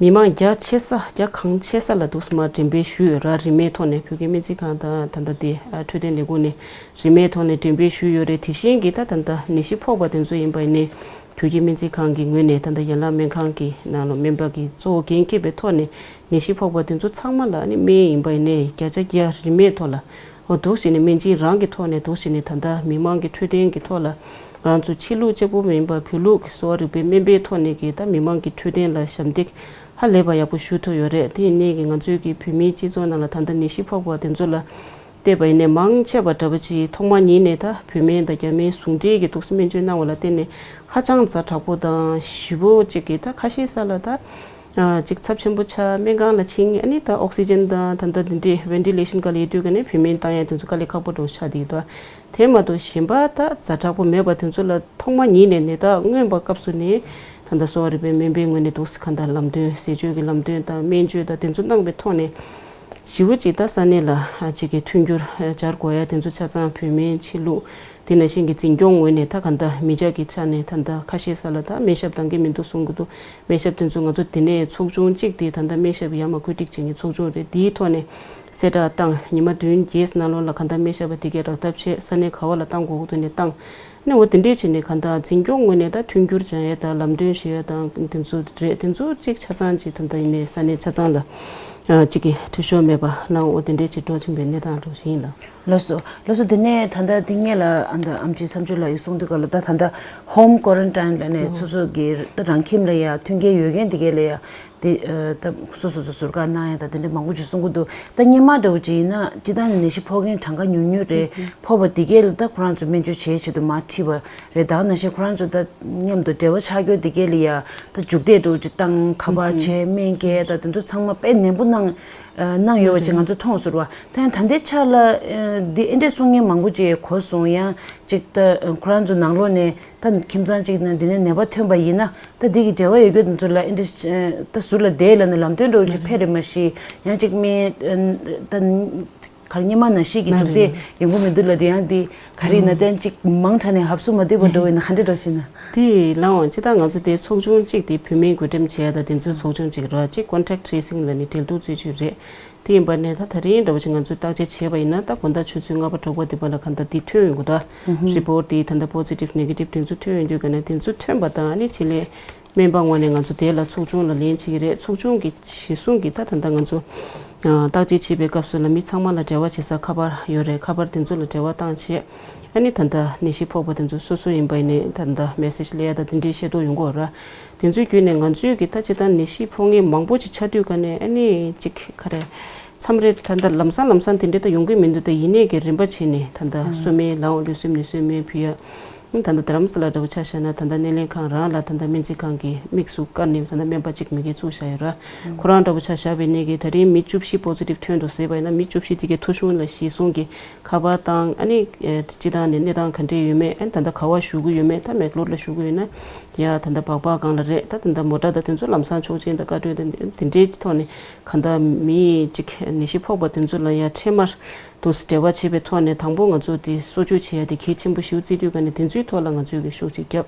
མི་མང་རྒྱ་ཆེ་ས་རྒྱ་གང་ཆེ་ས་ལ་འདུག་སེ་མར་འགྲེམས་སྤེལ་ཞུས་ཡོད་ར། རིན་མེད་ཐོག་ནས་བོད་ཀྱི་སྨན་རྩིས་ཁང་དང་ད་ལྟ་དེ་འཕྲོད་བསྟེན་ལས་ཁུངས་ནས་རིན་མེད་ཐོག་ནས་འགྲེམས་སྤེལ་ཞུས་ཡོད་རེད། དེ་བཞིན་གྱི་ད་ད་ལྟ་ནད་གཞི་ཕོག་པ་དེ་ཚོ་ཡིན་པ་ཡིན་ནའི་བོད་ཀྱི་སྨན་རྩིས་ཁང་གི་ངོས་ནས་ད་ལྟ་ཡན་ལག་སྨན་ཁང་གི་ནང་ལ་སྨན་པ་གི་གཙོ་བོ་འགན་འཁྱེར་བའི་ཐོག་ནས་ནད་གཞི་ཕོག་པ་དེ་ཚོ་ཚང་མ་ལ་ནི་སྨན་ཡིན་པ་ཡིན་ནའི་བརྒྱ་ཆ་བརྒྱ་རིན་མེད་ཐོག་ལ་འོ་འདུག་སེ་ནས་སྨན་སྦྱིན་རང་གི་ཐོག་ནས་འདུག་སེ་ནས་ད་ལྟ་མི་མང་གི་འཕྲོད་བསྟེན་གྱི་ཐོག་ལ་ང་ཚོ་ཕྱི་ལུགས་གཅིག་པུ་མིན་པར་བོད་ལུགས་ཀྱི་གསོ་བ་རིག་པའི་སྨན་པའི་ཐོག་ནས་ཀྱི་ད་མི་མང་གི་འཕྲོད་བསྟེན་ལ་ཞབས་འདེགས་ཧ་ལས་པ་ཡག་པོ་ཞུ་ཐུབ་ཡོད་རེད། དེ་ཡིན་ནའི་གི་ང་ཚོའི་གི་བོད་མིའི་སྤྱི་ཚོགས་ནང་ལ་ད་ལྟ་ནད་གཞི་ཕོག་པ་དེ་ཚོ་ལ་བལྟས་པ་ཡིན་ནའི་མང་ཆེ་བ་འདྲ་པོ་ཅིག་ཐོག་མ་ཉིད་ནས་ད་བོད་སྨན་དང་རྒྱ་སྨན་ཟུང་འབྲེལ་གྱི་འདུག་སེ་སྨན་བཅོས་གནང་བ་ལ་བརྟེན་ནས་ཧ་ཅང་ཛ་དྲག་པོ་དང་ཞེ་པོ་ཅིག་གི་ད་ཁ་ཤས་ས་ལ་ད་ཨ་ཅིག་ཚབས་ཆེན་པོ་ཆགས། སྨན་ཁང་ལ་ཕྱིན། ཨ་ནི་ད་ཨོག་སི་ཇན་དང་ད་ལྟ་འདི་འདྲའི་ཝེན་ཊི་ལེ་ཤན་སྒང་ལ་ཡོད་དུས་ཀ་ནས་བོད་སྨན་བཏང་ཡ་དེ་ཚོ་དཀའ་ལས་ཁག་པོ་འདྲ་པོ་ཆགས་བསྡད་ཡོད་དོ། དེ་མ་གཏོགས་གཞན་པ་ད་ཛ་དྲག་པོ་མེད་པ་དེ་ཚོ་ལ་ཐོག་མ་ཉིད་ནས་ནད་རྟགས་མངོན་པ་སྐབས་སུ་ནས་ད་ལྟ་གསོ་བ་རིག་པའི་སྨན་པའི་ངོས་ནས་འདུག་སེ་གང་ལྟར་ལམ་སྟོན་ཟས་སྤྱོད་ཀྱི་ལམ་སྟོན་དང་སྨན་བཅོས་དང་དེ་ཚོ་གནང་བའི་ཐོག་ནས་ཞེ་པོ་ཅིག་ད་ས་གནས་ལ་ཨ་ཅིག་གི་མཐུན་འགྱུར་ཨ་སྦྱར་དགོས་ཡ་དེ་ཚོ་ཆ་ཚང་བོད་སྨན་ཕྱི་ལུགས་དེ་ནང་བཞིན་གྱི་འཛིན་སྐྱོང་ངོས་ནས་ད་གང་ལྟར་མི་ཆ་གི་ཆ་ནས་ད་ལྟ་ཁ་ཤས་ས་ལ་ད་སྨན་ཞབས་འདང་གི་མི་འདུག་གསུང་གི་འདུག་སྨན་ཞབས་དེ་ཚོ་ང་ཚོ་དེ་ནས་ཚོགས་ཆུང་གཅིག་དེ་ད་ལྟ་སྨན་ཞབས་ཡར་མར་བཀོད་སྒྲིག་བྱེད་མཁན་ཚོགས་ཆུང་རེད། དེའི་ཐོག་ནས་གསལ་བསྒྲགས་བཏང་། ཉི་མ་བདུན་བརྒྱད་ནང་ལོགས་ལ་གང་ལྟར་སྨན་ཞབས་པ་དེ་གས་རག་ཐབས་བྱས། ས་གནས་ག་བ་ལ་བཏང་དགོས་ཀྱི་འདུག་ནས་བཏང་། ནས་འོ་དེ་འདྲས་བྱས་ནས་གང་ལྟར་འཛིན་སྐྱོང་ངོས་ནས་ད་མཐུན་འགྱུར་སྦྱང་ཡས་དང་ལམ་སྟོན་ཞུ་ཡས་དང་དེ་ཚོ་རེད། དེ་ཚོ་གཅིག་ཆ་ཚང་གཅིག་ད་ལྟ་ཡིན་ནའི་ས་གནས་ཆ་ཚང་ལ་ཨ་གཅིག་གི་འཐུས་ཤོར་མེད་པ་གནང་། འོ་དེ་འདྲས་བྱས་འགྲོ་བཞིན་པའི་གནས་སྟངས་འགྲོ་བཞིན་ཡིན་ལ། ལགས་སོ། ལགས་སོ། དེ་ནས་ད་ལྟ་དེ་སྔོན་ལ་ཨ་ད་ཨེམ་ཆི་མཚམས་གཅོད་ལགས་ཡིས་གསུང་དུས་ག་ལ་ད་ད་ལྟ་ཧོམ་ཀོ་རན་ཊིན་ལ་ནས་སོ་སོ་གི་ད་རང་ཁྱིམ་ལ་ཡ་མཐུན་རྐྱེན་ཡོད་མཁན་དེ་གས་ལ་ཡ་དེ་ཨ་ད་སོ་སོ་སོ་ཟུར་བཀག་གནང་ཡ་ད་དེ་འདྲ་མང་པོ་ཅིག་གསུང་གི་འདུག་ད་སྔོན་མ་འདྲ་བོ་ཅིག་ཡིན་ན་སྤྱིར་བཏང་ནས་ནད་གཞི་ཕོག་མཁན་གྲངས་ཀ་ཉུང་ཉུང་རེད། ཕོག་པ་དེ་གས་ལ་ད་ཁོ་རང་ཚོ་སྨན་བཅོས་བྱེད་ཆེད་དུ་མར་ཁྲིད་པ་རེད། ད་ནང་བཞིན་ཁོ་རང་ཚོ་ད་མཉམ་དུ་འབྲེལ་བ་ཆགས་རྒྱུ་དེ་གས་ལ་ཡ་ད་འཇུག་འཐུས་འདྲ་བོ་ཅིག་བཏང་། ཁ་པར་བྱས། སྨན་སྐྱེལ་ད་དེ་ཚོ་ཚང་མ་དཔེ་ནན་པོ་གནང་། ཨ་གནང་ཡོད་པ་ཅིག་ང་ཚོ་མཐོང་ཟེར་བ། ད་ཡང་ད་ལྟའི་ཆ་ལ་ཨ་འདི་ཨེ་འདྲས་གསུང་མཁན་མང་པོ་ཅིག་གོ་སོང་། ཡང་ཅིག་ད་ཁོ་རང་ཚོ་ནང་ལོགས་ནས་ད་ཁྱིམ་ཚང་ཅིག་ནང་འདི་ནས་ནད་པ་ཐོན་པ་ཡིན་ན་ད་འདི་གི་འབྲེལ་བ་ཡོད་རྒྱུ་དེ་ཚོ་ལ་ཨེ་འདྲས་ད་ཟུར་ལ་བསྡད་ལབ་ནས་ལམ་སྟོན་འདྲ་བོ་ཅིག་ཕེབས་རེད་མ་གཞི། ཡང་ཅིག་སྨན་ད་ག་རེ་སྔོན་མ་ནང་བཞིན་གྱི་མ་འཇུག་རེད་བསྡད་ཡོང་གི་མི་འདུག་ལབ་དེ་ཡང་འདི་ག་རེ་ཡིན་ན་ད་ཅིག་མང་དྲགས་ནས་ཧབ་སུ་མ་བསྡད་པ་འདྲ་བོ་ཡིན་ན་ག་འདྲས་འདྲ་བོ་ཅིག་ན། དེ་ལའང་སྤྱིར་བཏང་ང་ཚོ་དེ་ཚོགས་ཆུང་གཅིག་དེ་བོད་སྨན་བགོ་འགྲེམས་བྱས་ཡ་ད་དེ་ཚོའི་ཚོགས་ཆུང་གཅིག་ར། གཅིག་ཀོན་ཊེག་ཊི་ཊེ་སིང་ལབ་ནས་འབྲེལ་གཏུག་རྩད་གཅོད་རེད། དེ་ཡིན་པ་ནས་ད་ད་རིང་འདྲ་བོ་ཅིག་ང་ཚོས་བརྟག་དཔྱད་བྱས་པ་ཡིན་ན་ད་དགོང་དག་ཆུ་ཚོད་ལྔ་པ་དྲུག་པ་དེ་བར་ལ་གང་ལྟར་དེ་ཐོན་ཡོང་གི་འདུག་རི་པོར་ཊི་དེ་ད་ལྟ་པོ་སི་ཊིབ་ནེ་གེ་ཊིབ་དེ་ཚོ་ཐོན་ཡོང་དུས་ག་ནས་དེ་ཚོ་ཐོན་པ་དང་ཨ་ནི་ཆེད་ལས་སྨན་པ་ངོས་ནས་ང་ཚོ་དེ་ལ་ཚོགས་ཆུང་ལ་ལན་བྱེད་ཀྱི་རེད། ཚོགས་ཆུང་གི་གཞི་བཟུང་གི་ད་ད་ལྟ་ང་ཚོ་ཨ་བརྟག་དཔྱད་བྱེད་པའི་སྐབས་སུ་ལ་མི་ཚང་མ་ལ་འབྲེལ་བ་བྱེད་ས་ཁ་པར་ཡོད་རེད། ཁ་པར་དེ་ཚོ་ལ་འབྲེལ་བ་བཏང་བྱས་ཨ་ནི་ད་ལྟ་ནད་གཞི་ཕོག་པ་དེ་ཚོ་སོ་སོ་ཡིན་པ་ཡིན་ནའི་ད་ལྟ་མེ་སེ་ཇི་སླེབས་ཡ་ད་དེ་འདྲའི་ཤེས་རྟོགས་ཡོང་གི་ཡོད་ར། དེ་ཚོའི་བརྒྱུད་ནས་ང་ཚོས་ཀྱི་ད་སྤྱིར་བཏང་ནད་གཞི་ཕོག་མཁན་མང་པོ་ཅིག་ཆགས་དུས་ག་ནས་ཨ་ནི་ཅིག་ག་རེ་མཚམས་རེ་ད་ལྟ་ལམ་སང་ལམ་སང་དེ་འདྲའི་ད་ཡོང་གི་མི་འདུག་ད་ཡིན་ནའི་གི་རིམ་པ་བྱས་ནས་ད་ལྟ་གསོ་སྨན་ལའང་ལུས་སེམས་ནུས་གསོའི་སྨན་ཕུལ་ཡ། ད་ལྟ་རྡ་རམ་ས་ལ་འདྲ་བོ་ཆ་བཞག་ན་ད་ལྟ་སྣེ་ལེན་ཁང་རང་ལ་ད་ལྟ་སྨན་རྩིས་ཁང་གི་དམིགས་སུ་བཀར་ནས་ད་ལྟ་སྨན་པ་གཅིག་མི་སྒེར་བཙུགས་བཞག་ཡོད་ར། ཁོ་རང་འདྲ་བོ་ཆ་བཞག་པ་ཡིན་ནའི་གི་ད་རིང་མི་བཅུ་བཞི་པོ་སི་ཊིབ་ཐོན་འདུག་ཟེར་བ་ཡིན་ན་མི་བཅུ་བཞི་དེ་གའི་ཐོ་གཞུང་ལ་གཞི་བཟུང་གི་ཁ་པར་བཏང་། ཨ་ནི་ཨེ་སྤྱི་བཏང་ནས་གནས་སྟངས་ག་འདྲས་ཡོད་མེད། ཨ་ནི་ད་ལྟ་ག་བ་བཞུགས་ཀྱི་ཡོད་མེད། ད་མེག་ལོར་ལ་བཞུགས་ཀྱི་ཡོད་ན་ཡ་ད་ལྟ་སྦག་སྦག་སྒང་ལ་རེད། ད་ད་ལྟ་མོ་ཊ་དང་དེ་ཚོ་ལམ་སང་ཆོག་མཆན་དང་བཀའ་འཁྲོལ་དང་དེ་འདྲའི་ཐོག་ནས་གང་ལྟར་མི་གཅིག་ནད་གཞི་ཕོག་པ་དེ་ཚོ་ལ་ཡ་འཕྲལ་མར་དུ་འབྲེལ་བ་བྱེད་པའི་ཐོག་ནས་དང་པོ་ང་ཚོ་དེ་གསོ་བཅོས་བྱེད་ཡ་དེ་གལ་ཆེན་པོ་ཞེ་པོ་བརྩི་དུས་ག་ནས་དེ་ཚོའི་ཐོག་ལ་ང་ཚོས་གི་ཤུགས་གཅིག་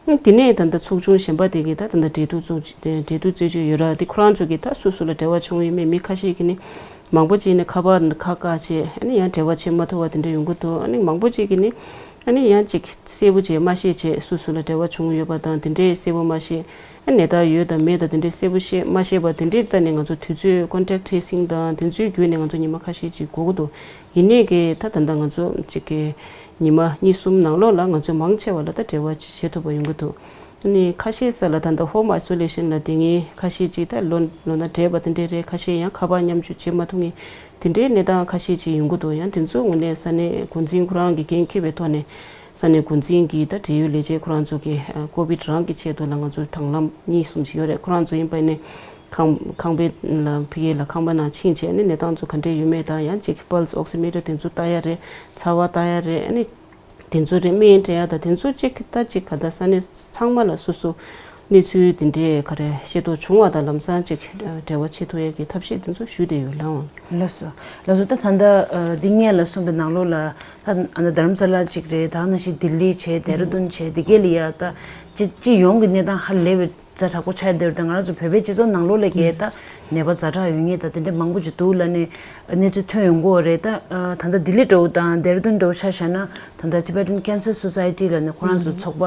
བརྒྱབ། དེ་ནས་ད་ལྟ་ཚོགས་ཆུང་གཞན་པ་དེ་གི་ད་ད་ལྟ་འབྲེལ་གཏུག་ཚོགས་འབྲེལ་གཏུག་རྩད་གཅོད་ཡོད་ར། དེ་ཁོ་རང་ཚོ་གི་ད་སོ་སོ་ལ་འབྲེལ་བ་བྱུང་ཡོད་མེད། མི་ཁ་ཤས་ཀྱིས་ནི་མང་པོ་ཅིག་ནི་ཁ་པར་ནི་ཁ་བཀག་བྱས་ཨ་ནི་ཡང་འབྲེལ་བ་བྱེད་མ་ཐུབ་པ་དེ་འདྲ་ཡོང་གི་འདུག་ཨ་ནི་མང་པོ་ཅིག་གིས་ནི་ ཨ་ནི་ཡང་ཅིག་གསལ་པོ་བྱས་མ་ཤེས་བྱས་སུ་སུ་ལ་འབྲེལ་བ་བྱུང་ཡོད་པ་དང་དེ་འདྲའི་གསལ་པོ་མ་ཤེས། ཨ་ནད་རྟགས་ཡོད་དང་མེད་དང་དེ་འདྲའི་གསལ་པོ་ཤེས་མ་ཤེས་པ་དེ་འདྲའི་ལྟ་ནས་ང་ཚོ་དུས་ཚོད་contact tracing་དང་དེ་ཚོའི་བརྒྱུད་ནས་ང་ཚོ་ཉི་མ་ཁ་ཤས་ཅིག་འགོར་གི་འདུག་ཡིན་ནའི་གི་ད་ད་ལྟ་ང་ཚོ་ཅིག་གི་ཉི་མ་གཉིས་གསུམ་ནང་ལོགས་ལ་ང་ཚོ་མང་ཆེ་བ་ལ་ད་འབྲེལ་བ་བྱེད་ཐུབ་པ་ཡོང་གི་འདུག་ཨ་ནི་ཁ་ཤས་ས་ལ་ད་ལྟ་home isolation་ལ་བསྡད་མཁན་ཁ་ཤས་ཅིག་ད་ལོ་ལོ་ན་བགྲེས་པ་དེ་འདྲས་རེད། ཁ་ཤས་ཡང་ཁ་པར་མཉམ་སྤྱོད་བྱེད་མ་ཐུབ་མཁན་དེ་འདྲའི་གནས་སྟངས་ཁ་ཤས་ཅིག་ཡོང་གི་འདུག་ཡང་དེ་ཚོའི་ངོས་ནས་ས་གནས་འགོ་འཛིན་ཁོ་རང་གི་འགན་འཁྱེར་བའི་ཐོག་ནས་ས་གནས་འགོ་འཛིན་གྱི་ད་འབྲེལ་ཡོད་ལས་བྱེད་ཁོ་རང་ཚོ་གི་ཀོ་བིད་རང་གི་ཆེད་དུ་ལ་ང་ཚོ་དང་བླངས་གཉིས་གསུམ་ཅིག་ཡོད་རེད། ཁོ་རང་ཚོ་ཡིན་པ་ནས་ཁང་ཁང་པའི་ལ་ཕ་གི་ལ་ཁང་པ་ནང་ཕྱིན་བྱས་ནས་གནས་སྟངས་ཚོ་ག་འདྲས་ཡོད་མེད་དང་ཡང་ཅིག་pulse oximeter་དེ་ཚོ་ལྟ་ཡ་རེད། ཚ་བ་ལྟ་ཡ་རེད། ཨ་ནི་དེ་ཚོ་རེད། སྨན་སྤྲད་ཡ་དང་དེ་ཚོ་གཅིག་ད་གཅིག་ག་ད་ས་གནས་ཚང་མ་ལ་སོ་སོ་གནས་ཚུལ་དེ་འདྲས་ག་རེ་ཤེས་རྟོགས་བྱུང་བ་དང་ལམ་སང་གཅིག་འབྲེལ་བ་བྱེད་ཐུབ་ཡ་གི་ཐབས་ཤེས་དེ་ཚོ་ཞུས་བསྡད་ཡོད་ལགས། ལགས་སོ། ལགས་སོ། ད་ད་ལྟ་འདི་སྔོན་ལ་གསུངས་པའི་ནང་ལོགས་ལ་ད་ཨ་ན་དྷ་རམ་ས་ལ་གཅིག་རེད། ད་ནང་བཞིན་ལྡི་ལི་བྱས་ཌེ་ར་ལྡུན་བྱས་འདི་གས་ལ་ཡ་ད་སྤྱི་སྤྱི་ཡོངས་ཀྱི་གནས་སྟངས་ཧ་ལས་པའི་ཛ་དྲག་པོ་ཆགས་བསྡད་ཡོད་རེད། ད་ང་རང་ཚོ་བོད་པའི་སྤྱི་ཚོགས་ནང་ལོགས་ལ་གས་ད་ནད་པ་ཛ་དྲག་ཡོད་མཁན་ད་དེ་འདྲ་མང་པོ་ཅིག་འདུག་ལབ་ནས་གནས་ཚུལ་ཐོན་ཡོང་གི་ཡོད་རེད། ད་ད་ལྟ་ལྡི་ལི་འདྲ་བོ་དང་ཌེ་ར་ལྡུན་འདྲ་བོ་ཆ་བཞག་ན་ད་ལྟ་Tibetan Cancer Society་ལབ་ནས་ཁོ་རང་ཚོ་ཚོགས་པ་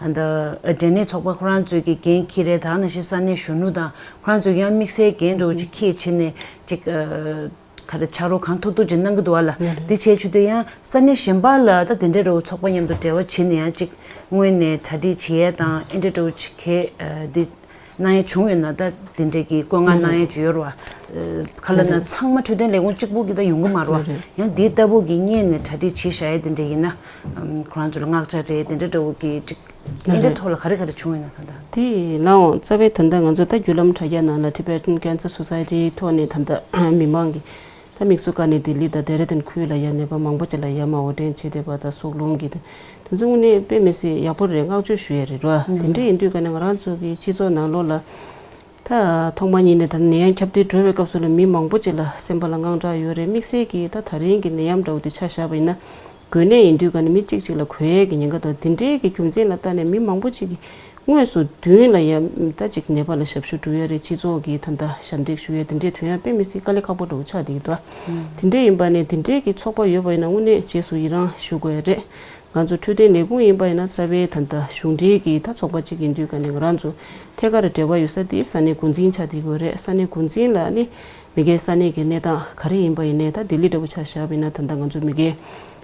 ད་འབྲས་ནད་ཚོགས་པ་ཁོ་རང་ཚོའི་གི་འགན་འཁྱེར་རེད། ད་ནང་བཞིན་ས་གནས་གཞོན་ནུ་དང་ཁོ་རང་ཚོའི་གི་ཡང་དམིགས་བསལ་འགན་འདྲ་བོ་ཅིག་འཁྱེར་བྱས་ནས་ཅིག་ག་རེ་ཕྱག་རོགས་གང་ཐུབ་ཐུབ་ཅིག་གནང་གི་འདུག་བ་ལ། ཡ་རེད། འདི་བྱས་ཆུ་དུས་ཡང་ས་གནས་གཞན་པ་ལ་ད་དེ་འདྲའི་རོགས་ཚོགས་པ་མཉམ་དུ་འབྲེལ་བ་བྱེད་ནས་ཡང་ཅིག་སྔོན་ནས་གྲ་སྒྲིག་བྱེད་ཡས་དང་ཨེ་འདྲ་འདྲ་བོ་ཅིག་གས་འདི་གནང་ཡས་བྱུང་ཡོད་ན། ད་དེ་འདྲའི་གི་བཀོད་མངགས་གནང་ཡས་ཅིག་ཡོད་རེད་བ། ཁ་ལ་ན་ཚང་མ་འཕྲོད་བསྟེན་ལས་ཁུངས་གཅིག་པུ་གི་ད་ཡོང་གི་མ་རེད་བ། ཡང་འདི་ལྟ་བུ་གི་སྔོན་ནས་གྲ་སྒྲིག་བྱེད་བཞག་ཡས་དེ་འདྲ་ཡིན་ན་ཁོ་རང་ཚོ་ལ་མངགས་བྱ་རེད། དེ་འདྲ་འདྲ་བོ་གི་ཅིག་ཨེ་འདྲ་ཐོག་ལ་ག་རེ་ག་རེ་བྱུང་ཡོད་ན་ད་ལྟ། དེ་ལའང་རྩ་བའི་ད་ལྟ་ང་ཚོ་ད་བརྒྱུད་ལམ་དྲ་རྒྱ་ནང་ལ་Tibetan Cancer Society་ཐོག་ནས་ད་ལྟ་མི་མང་གི་ད་དམིགས་སུ་བཀར་ནས་ལྡི་ལི་དང་ཌེ་ར་ལྡུན་ཁུལ་ལ་ཡ་ནད་པ་མང་པོ་ཅིག་ལ་ཡ་མ་འོ་འདྲེན་བྱེད་བསྡད་པ་དང་སྲོག་རླུང་གི་དེ་ཚོ་དངོས་གནས་དཔེ་མི་སྲིད་ཡག་པོ་རེད། བསྔགས་བརྗོད་ཞུ་ཡས་རེད་ར། དེ་འདྲ་ཡིན་དུས་ཀ་ནས་ང་རང་ཚོ་གི་སྤྱི་ཚོགས་ནང་ལོགས་ལ་ད་ཐོག་མ་ཉིད་ནས་ད་ནད་ཡམས་ཁྱབ་གདལ་འགྲོ་བའི་སྐབས་སུ་ལ་མི་མང་པོ་ཅིག་ལ་སེམས་པ་ལ་དངངས་སྐྲག་ཡོད་རེད། དམིགས་བསལ་གྱིས་ད་ད་རིང་གི་ནད་ཡམས་འདྲ་བོ་དེ་ཆ་བཞག་པ་ཡིན་ན། འགོས་ནད་ཡིན་དུས་ཀ་ནས་མི་གཅིག་གཅིག་ལ་འགོས་ཡས་ཀྱི་ཉེན་ཁ་དང་དེ་འདྲའི་གི་རྒྱུ་མཚན་ལ་བལྟས་ནས་མི་མང་པོ་ཅིག་གིས་དངོས་སུ་མདུན་ལ་ཡ་ད་ཅིག་ནད་པ་ལ་ཞབས་ཞུ་སྒྲུབ་ཡ་རེད། སྤྱི་ཚོགས་ཀྱི་ད་ལྟ་ཞབས་འདེགས་ཞུ་ཡ་དེ་འདྲའི་དོན་ཡང་དཔེ་མི་སྲིད་དཀའ་ལས་ཁག་པོ་འདྲ་བོ་ཆགས་བསྡད་ཀྱི་འདུག་དེ་འདྲའི་ཡིན་པ་ནས་དེ་འདྲའི་གི་ཚོགས་པ་ཡོད་པ་ཡིན་ན་དངོས་གནས་རྗེས་སུ་ཡི་རང་ཞུ་དགོས་ཡ་རེད། ང་ཚོ་འཕྲོད་བསྟེན་ལས་ཁུངས་ཡིན་པ་ཡིན་ན་རྩ་བའི་ད་ལྟ་གཞུང་འབྲེལ་གྱི་ད་ཚོགས་པ་གཅིག་ཡིན་དུས་ཀ་ནས་ང་རང་ཚོ་ཐད་ཀར་འབྲེལ་བ་ཡོད་ས་དེ་ས་གནས་འགོ་འཛིན་ཆགས་བསྡད་ཀྱི་ཡོད་རེད། ས་གནས་འགོ་འཛིན་ལ་ནི་མི་སྒེར་ས་གནས་ཀྱི་གནས་སྟངས་ག་རེ་ཡིན་པ་ཡིན་ནའི་ད་ལྡི་ལི་འདྲ་བོ་ཆ་བཞག་པ་ཡིན་ན་ད་ལྟ་ང་ཚོ་མི་སྒེར་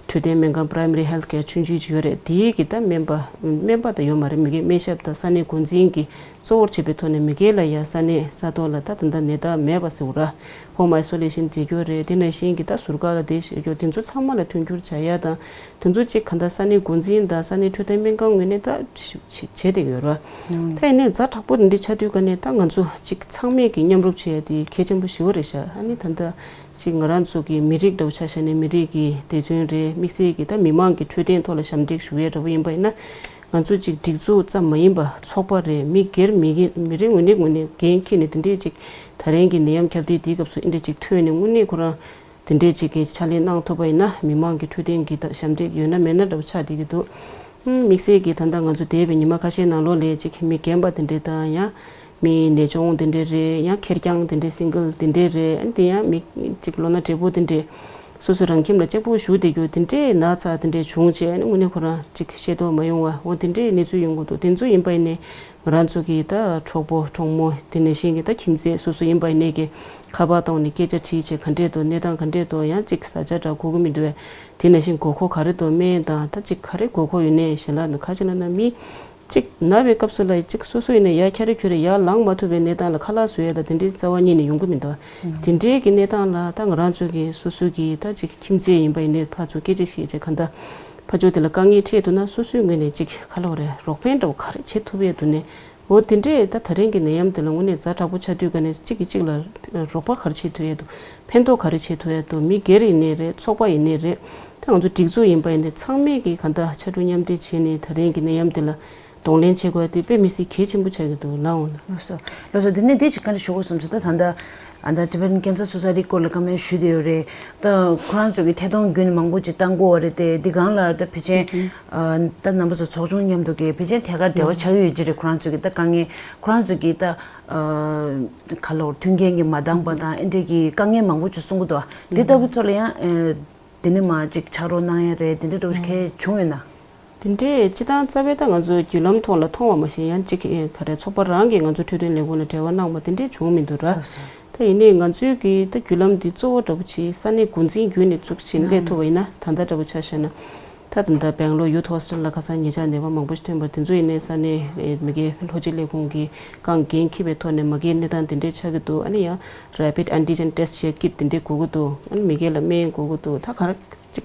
འཕྲོད་བསྟེན་སྨན་ཁང་Primary Health Care་ཆུང་ཆུང་ཅིག་ཡོད་རེད། དེའི་གི་ད་སྨན་པ་སྨན་པ་ད་ཡོད་མ་རེད། མི་སྒེར་སྨན་ཞབས་དང་ས་གནས་འགོ་འཛིན་གྱི་གཙོ་བོར་བྱེད་པའི་ཐོག་ནས་མི་སྒེར་ལ་ཡ་ས་གནས་ས་ཐོག་ལ་ད་ད་ལྟ་ནད་རྟགས་མེད་པ་ཟེར་བ་ར་Home Isolation་བྱེད་རྒྱུ་རེད། དེ་ནང་བཞིན་གྱི་ད་ཟུར་བཀག་ལ་བསྡད་བཞག་རྒྱུ་དེ་ཚོ་ཚང་མ་ལ་མཐུན་འགྱུར་བྱ་ཡ་དང་དེ་ཚོ་གཅིག་ག་ད་ས་གནས་འགོ་འཛིན་དང་ས་གནས་འཕྲོད་བསྟེན་སྨན་ཁང་ངོས་ནས་ད་བྱེད་བསྡད་ཡོད་ར། ད་ཡིན་ནའི་ཛ་དྲག་པོ་འདི་འདྲ་ཆགས་དུས་ཀ་ནས་ད་ང་ཚོ་གཅིག་ཚང་མས་ཀྱི་མཉམ་རུབ་བྱེད་ཡ་དེ་གལ་ཆེན་པོ་ཞེ་པོ་རེད་ཤག་ཨ་ནི་ད་ལྟ་གཅིག་ང་རང་ཚོ་གི་མི་རིགས་འདྲ་བོ་ཆ་བཞག་ནས་མི་རིགས་ཀྱི་བདེ་དོན་རེད། དམིགས་བསལ་གྱི་ད་མི་མང་གི་འཕྲོད་བསྟེན་ཐོག་ལ་ཞབས་འདེགས་ཞུ་ཡས་འདྲ་བོ་ཡིན་པ་ཡིན་ན་ང་ཚོ་གཅིག་སྒྲིག་འཛུགས་ཙམ་མ་ཡིན་པ་ཚོགས་པ་རེད། མི་སྒེར་མི་སྒེར་མི་རེ་ངོས་ནས་ངོས་ནས་འགན་འཁྱེར་ནས་དེ་འདྲས་གཅིག་ད་རིང་གི་ནད་ཡམས་ཁྱབ་གདལ་འདིའི་སྐབས་སུ་ཨེ་འདྲས་གཅིག་ཐོན་ནས་དངོས་གནས་ཁོ་རང་དེ་འདྲས་གཅིག་གི་ཕྱག་ལས་གནང་ཐུབ་པ་ཡིན་ན་མི་མང་གི་འཕྲོད་བསྟེན་གྱི་ད་ཞབས་འདེགས་ཡོད་ན་མེད་ན་འདྲ་བོ་ཆགས་བསྡད་ཀྱི་འདུག་དམིགས་བསལ་གྱིས་ད་ལྟ་ང་ཚོ་འདས་པའི་ཉི་མ་ཁ་ཤས་ནང་ལོགས་ལ་ཅིག་མི་རྒན་པ་དེ་འདྲས་དང་ཡང་མི་ནད་གཅོང་དེ་འདྲས་རེད། ཡང་ཁེར་རྐྱང་དེ་འདྲས་སིང་གལ་དེ་འདྲས་རེད། དེ་ཡང་མི་ཅིག་ལོ་ན་བགྲེས་པོ་དེ་འདྲས་སོ་སོ་རང་ཁྱིམ་ལ་གཅིག་པུ་བཞུགས་བསྡད་རྒྱུ་དེ་འདྲས་ན་ཚ་དེ་འདྲས་བྱུང་བྱས་དངོས་གནས་ཁོ་རང་ཅིག་ཤེས་རྟོགས་མ་ཡོང་བ་འོ་དེ་འདྲས་གནས་ཚུལ་ཡོང་གི་འདུག་དེ་ཚོ་ཡིན་པ་ཡིན་ནའི་ང་རང་ཚོ་གི་ད་གྲོགས་པོ་གྲོགས་མོ་དེ་ནང་བཞིན་གྱི་ད་ཁྱིམ་མཚེས་སོ་སོ་ཡིན་པ་ཡིན་ནའི་གི་ཁ་པར་བཏང་ནས་སྐད་ཆ་དྲིས་བྱས་ག་འདྲས་འདུག་གནས་སྟངས་ག་འདྲས་འདུག་ཡང་ཅིག་ཟ་ཆ་འདྲ་དགོས་ཀྱི་མི་འདུག་བས། དེ་ནང་བཞིན་དགོས་མཁོ་ག་རེ་འདུག་སྨན་དང་ད་ཅིག་ག་རེ་དགོས་མཁོ་ཡོད་ནའི་ཞལ་ལག་ནང་ཁ་ཅིག་ལ་ན་མི་ཅིག་ན་བའི་སྐབས་སུ་ལ་ཅིག་སོ་སོ་ཡིན་ན་ཡ་ཁྱ་རེ་ཁྱོ་རེ་ཡར་ལངས་མ་ཐུབ་པའི་གནས་སྟངས་ལ་ཁ་ལག་བཟོ་ཡས་ལ་དེ་འདྲའི་རྩ་བ་ཉིད་ནས་ཡོང་གི་མི་འདུག་དེ་འདྲའི་གི་གནས་སྟངས་ལ་ད་ང་རང་ཚོ་གི་སོ་སོ་གི་ད་ཅིག་ཁྱིམ་མཚེས་ཡིན་པ་ཡིན་ནའི་ཕར་ཚུར་སྐད་ཆ་བཤད་བྱས་ག་འདྲ་ཕར་ཕྱོགས་དེ་ལ་དཀའ་ངལ་འཕྲད་འདུག་ན་སོ་སོའི་ངོས་ནས་ཅིག་ཁ་ལོ་རེ་རོགས་ཕན་འདྲ་བོ་ག་རེ་བྱེད་ཐུབ་ཡས་འདུག་ནས། འོ་དེ་འདྲས་ད་ད་རིང་གི་ནད་ཡམས་འདི་ལ་དངོས་གནས་ཛ་དྲག་པོ་ཆགས་དུས་ག་ནས་གཅིག་གིས་གཅིག་ལ་རོགས་པ་ག་རེ་བྱེད་ཐུབ་ཡས་འདུག་ཕན་ཐོགས་ག་རེ་བྱེད་ཐུབ་ཡས་འདུག་མི་སྒེར་ཡིན་ནའི་རེད། ཚོགས་པ་ཡིན་ནའི་རེད། ད་ང་ཚོ་སྒྲིག་འཛུགས་ཡིན་པ་ཡིན་ནའི་ཚང་མས་ཀྱིས་གང་ལྟར་ཕྱར་གྲུ་མཉམ་འདེགས་བྱས་ནས་ད་རིང་གི་ནད་ཡམས་འདི་ལ་གདོང་ལེན་བྱེད་དགོས་ཡ་དེ་དཔེ་མི་སྲིད་གལ་ཆེན་པོ་ཆགས་ཀྱི་འདུག་ལགས་འོང་ལགས། ལགས་སོ། ལགས་སོ། དེ་ནས་དེ་ཅིག་བཀའ་འདྲི་ཞུ་དགོས་བསམ་སོང་། ད་ད་ལྟ་ཨ་ད་Tibetan Cancer Society་སྐོར་ལ་བཀའ་མོལ་ཞུས་བསྡད་ཡོད་རེད། ད་ཁོ་རང་ཚོ་གི་ཐད་གཏོང་བརྒྱུད་ནས་མང་པོ་ཅིག་བཏང་དགོས་པ་རེད་དེ། འདི་སྒང་ལ་ད་ཕལ་ཆེར་ཨ་ད་རྣམ་པ་ཚོ་ཚོགས་ཆུང་མཉམ་དུ་གི་ཕལ་ཆེར་ཐད་ཀར་འབྲེལ་བ་ཆགས་ཀྱི་ཡོད་ཀྱི་རེད། ཁོ་རང་ཚོ་གི་ད་དཀའ་ངལ་ཁོ་རང་ཚོ་གི་ད་ཨ་ག་ལོར་མཐུན་རྐྱེན་གྱི་མ་འདང་པ་དང་ཨེ་འདྲས་ཀྱི་དཀའ་ངལ་མང་པོ་ཅིག་གསུང་གི་འདུག་དེ་ལྟ་བུ་ཚོ་ལ་ཡང་ཨ་དེ་ནས་མ་ཅིག་ཕྱག་རོགས་གནང་ཡ་རེད། དེ་འདྲ་འདྲ་བོ་ཞིག་གལ་བྱུང་ཡོད་ན། དེ་འདྲའི་སྤྱི་བཏང་རྩ་བའི་ད་ང་ཚོ་བརྒྱུད་ལམ་ཐོག་ལ་མཐོང་བ་མ་ཤེས་ཡང་གཅིག་ག་རེ་ཚོགས་པ་རང་གིས་ང་ཚོ་འཕྲོད་བསྟེན་ལས་ཁུངས་ལ་འབྲེལ་བ་གནང་བ་དེ་འདྲའི་བྱུང་མི་འདུག་ར། ད་ཡིན་ནའི་ང་ཚོའི་གི་ད་བརྒྱུད་ལམ་འདི་གཙོ་བོ་འདྲ་པོ་ཅིག་ས་གནས་འགོ་འཛིན་བརྒྱུད་ནས་བཙུགས་ཕྱིན་སླེབས་ཐུབ་པ་ཡིན་ན། ད་ལྟ་འདྲ་པོ་ཆ་བཞག་ན། ད་ད་ལྟ་སྦེང་ལོར་ཡུ་ཐི་ཧོ་སི་ཊེལ་ལ་ཁ་སང་ཉེ་ཆར་ནད་པ་མང་པོ་ཞིག་ཐོན་པར། དེ་ཚོ་ཡིན་ནའི་ས་གནས་མི་སྒེར་ལྷོ་སྤྱི་ལས་ཁུངས་ཀྱི་ཁང་འགན་འཁྱེར་བའི་ཐོག་ནས་མ་གིའི་གནས་སྟངས་དེ་འདྲའི་ཆགས་ཀྱི་འདུག་ཨ་ནི་ཡང་rapid antigen test བྱེད་ཀིཊ་དེ་འདྲའི་དགོས་ཀྱི་འདུག་ཨ་ནི་མི་སྒེར་ལ་སྨན་དགོས་ཀྱི་འདུག་ད་ག་རེ་ཅིག་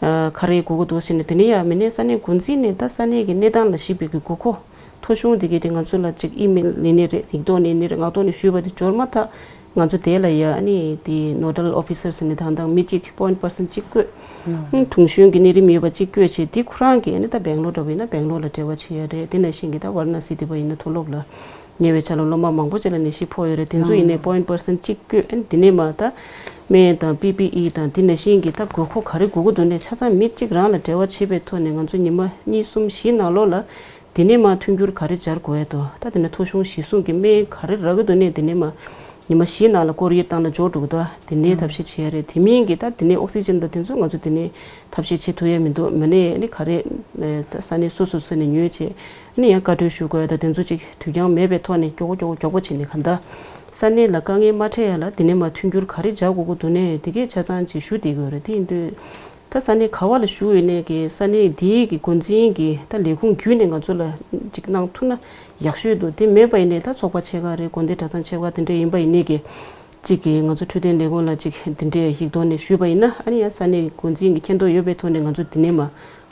ཨ་ག་རེ་དགོས་ཀྱི་འདུག་ཟེར་ནས། དེ་ནས་ཡང་མི་སྣའི་ས་གནས་འགོ་འཛིན་ནས་ད་ས་གནས་ཀྱི་གནས་སྟངས་ལ་གཞིགས་པའི་གི་དགོས་མཁོ་ཐོ་གཞུང་དེ་གའི་དེ་ང་ཚོ་ལ་ཅིག་ཨི་མེལ་ཡིན་ནའི་རེད། ཡིག་ཐོག་ནས་ཡིན་ནའི་རེད། ངག་ཐོག་ནས་ཞུས་པ་དེ་འབྱོར་མ་ཐག་ང་ཚོ་དེ་ལ་ཡ་ཨ་ནི་དེ་nodal officer ཟེར་ནས་དང་དང་མི་གཅིག་point person གཅིག་བསྐོས། ཨ་དྲུང་གཞོན་གྱི་གནས་རིམ་ཡོད་པ་གཅིག་བསྐོས་བྱས། དེ་ཁོ་རང་གིས་ཨ་ནི་ད་སྦེང་ལོར་འདྲ་པོ་ཡིན་ན་སྦེང་ལོར་ལ་འབྲེལ་བ་བྱེད་ཡ་རེད། དེ་ནང་བཞིན་གྱི་ད་ཝཱ་ར་ཎ་སི་དེ་པ་ཡིན་ན་མཐོ་སློབ་ལ། ཉེ་བའི་ཆར་ལ་སློབ་མ་མང་པོ་ཅིག་ལ་ནད་གཞི་ཕོག་ཡོད་རེད། དེ་ཚོ་ཡིན་ནའི་point person གཅིག་བསྐོས། ཨ་ནི་དེ་ནས་མ་ད་སྨན་དང་པི་པི་ཨི་དང་དེ་ནང་བཞིན་གྱི་ད་དགོས་མཁོ་ག་རེ་དགོས་ཀྱི་འདུག་ནས་ཆ་ཚང་མི་གཅིག་རང་ལ་འབྲེལ་བ་བྱེད་པའི་ཐོག་ནས་ང་ཚོ་ཉི་མ་གཉིས་གསུམ་བཞི་ནང་ལོགས་ལ་དེ་ནས་མ་མཐུན་འགྱུར་ག་རེ་སྦྱར་དགོས་ཡ་འདུག་ད་དེ་ནས་ཐོ་གཞུང་གཞིར་བཟུང་གི་སྨན་ག་རེ་རག་གི་འདུག་ནས་དེ་ནས་མ་ཉི་མ་བཞི་ནང་ལ་ཀོ་རི་ཡར་བཏང་ན་འབྱོར་འགྲོ་གི་འདུག་དེ་ནས་ཐབས་ཤེས་བྱེད་ཡ་རེད། དེ་མིན་གྱི་ད་དེ་ནས་ཨོག་སི་ཅན་དང་དེ་ཚོ་ང་ཚོ་དེ་ནས་ཐབས་ཤེས་བྱེད་ཐུབ་ཡ་མི་འདུག་མ་ནས་ཨ་ནི་ག་རེ་ད་ས་གནས་སོ་སོ་སོ་ནས་ཉོས་བྱས། ཨ་ནི་ཡང་བཀའ་འཁྲོལ་ཞུ་དགོས་ཡ་ད་དེ་ཚོ་ཅིག་དུས་འགྱངས་མེད་པའི་ཐོག་ནས་མགྱོགས་པོ་མགྱོགས་པོ་མགྱོགས་པོ་བྱས་ནས་གང་ལྟར་ས་གནས་ལ་དཀའ་ངལ་མ་འཕྲད་ཡ་ལ་དེ་ནས་མ་མཐུན་འགྱུར་ག་རེ་སྦྱར་དགོས་ཀྱི་འདུག་ནས་དེ་གས་ཆ་ཚང་ཅིག་ཞུ་བསྡད་དགོས་རེད། དེ་ཡིན་དུས་ད་ས་གནས་ག་བ་ལ་བཞུགས་ཡོད་ནས་ཀྱི་ས་གནས་དེའི་གི་འགོ་འཛིན་གྱི་ད་ལས་ཁུངས་བརྒྱུད་ནས་ང་ཚོ་ལ་ཅིག་གནང་ཐུབ་ན་ཡག་ཤོས་འདུག་དེ་མེད་པ་ཡིན་ནས་ད་ཚོགས་པ་ཆེ་ཁག་རེད། དགོན་སྡེ་གྲྭ་ཚང་ཆེ་ཁག་དེ་འདྲ་ཡིན་པ་ཡིན་ནས་ཀྱི་གཅིག་གིས་ང་ཚོ་འཕྲོད་བསྟེན་ལས་ཁུངས་ལ་གཅིག་དེ་འདྲའི་ཡིག་ཐོག་ནས་ཞུས་པ་ཡིན་ན། ཨ་ནི་ཡང་ས་གནས་འགོ་འཛིན་གྱི་མཁྱེན་རྟོགས་ཡོད་པའི་ཐོག་ནས་ང་ཚོ་འདི་ནས་མ་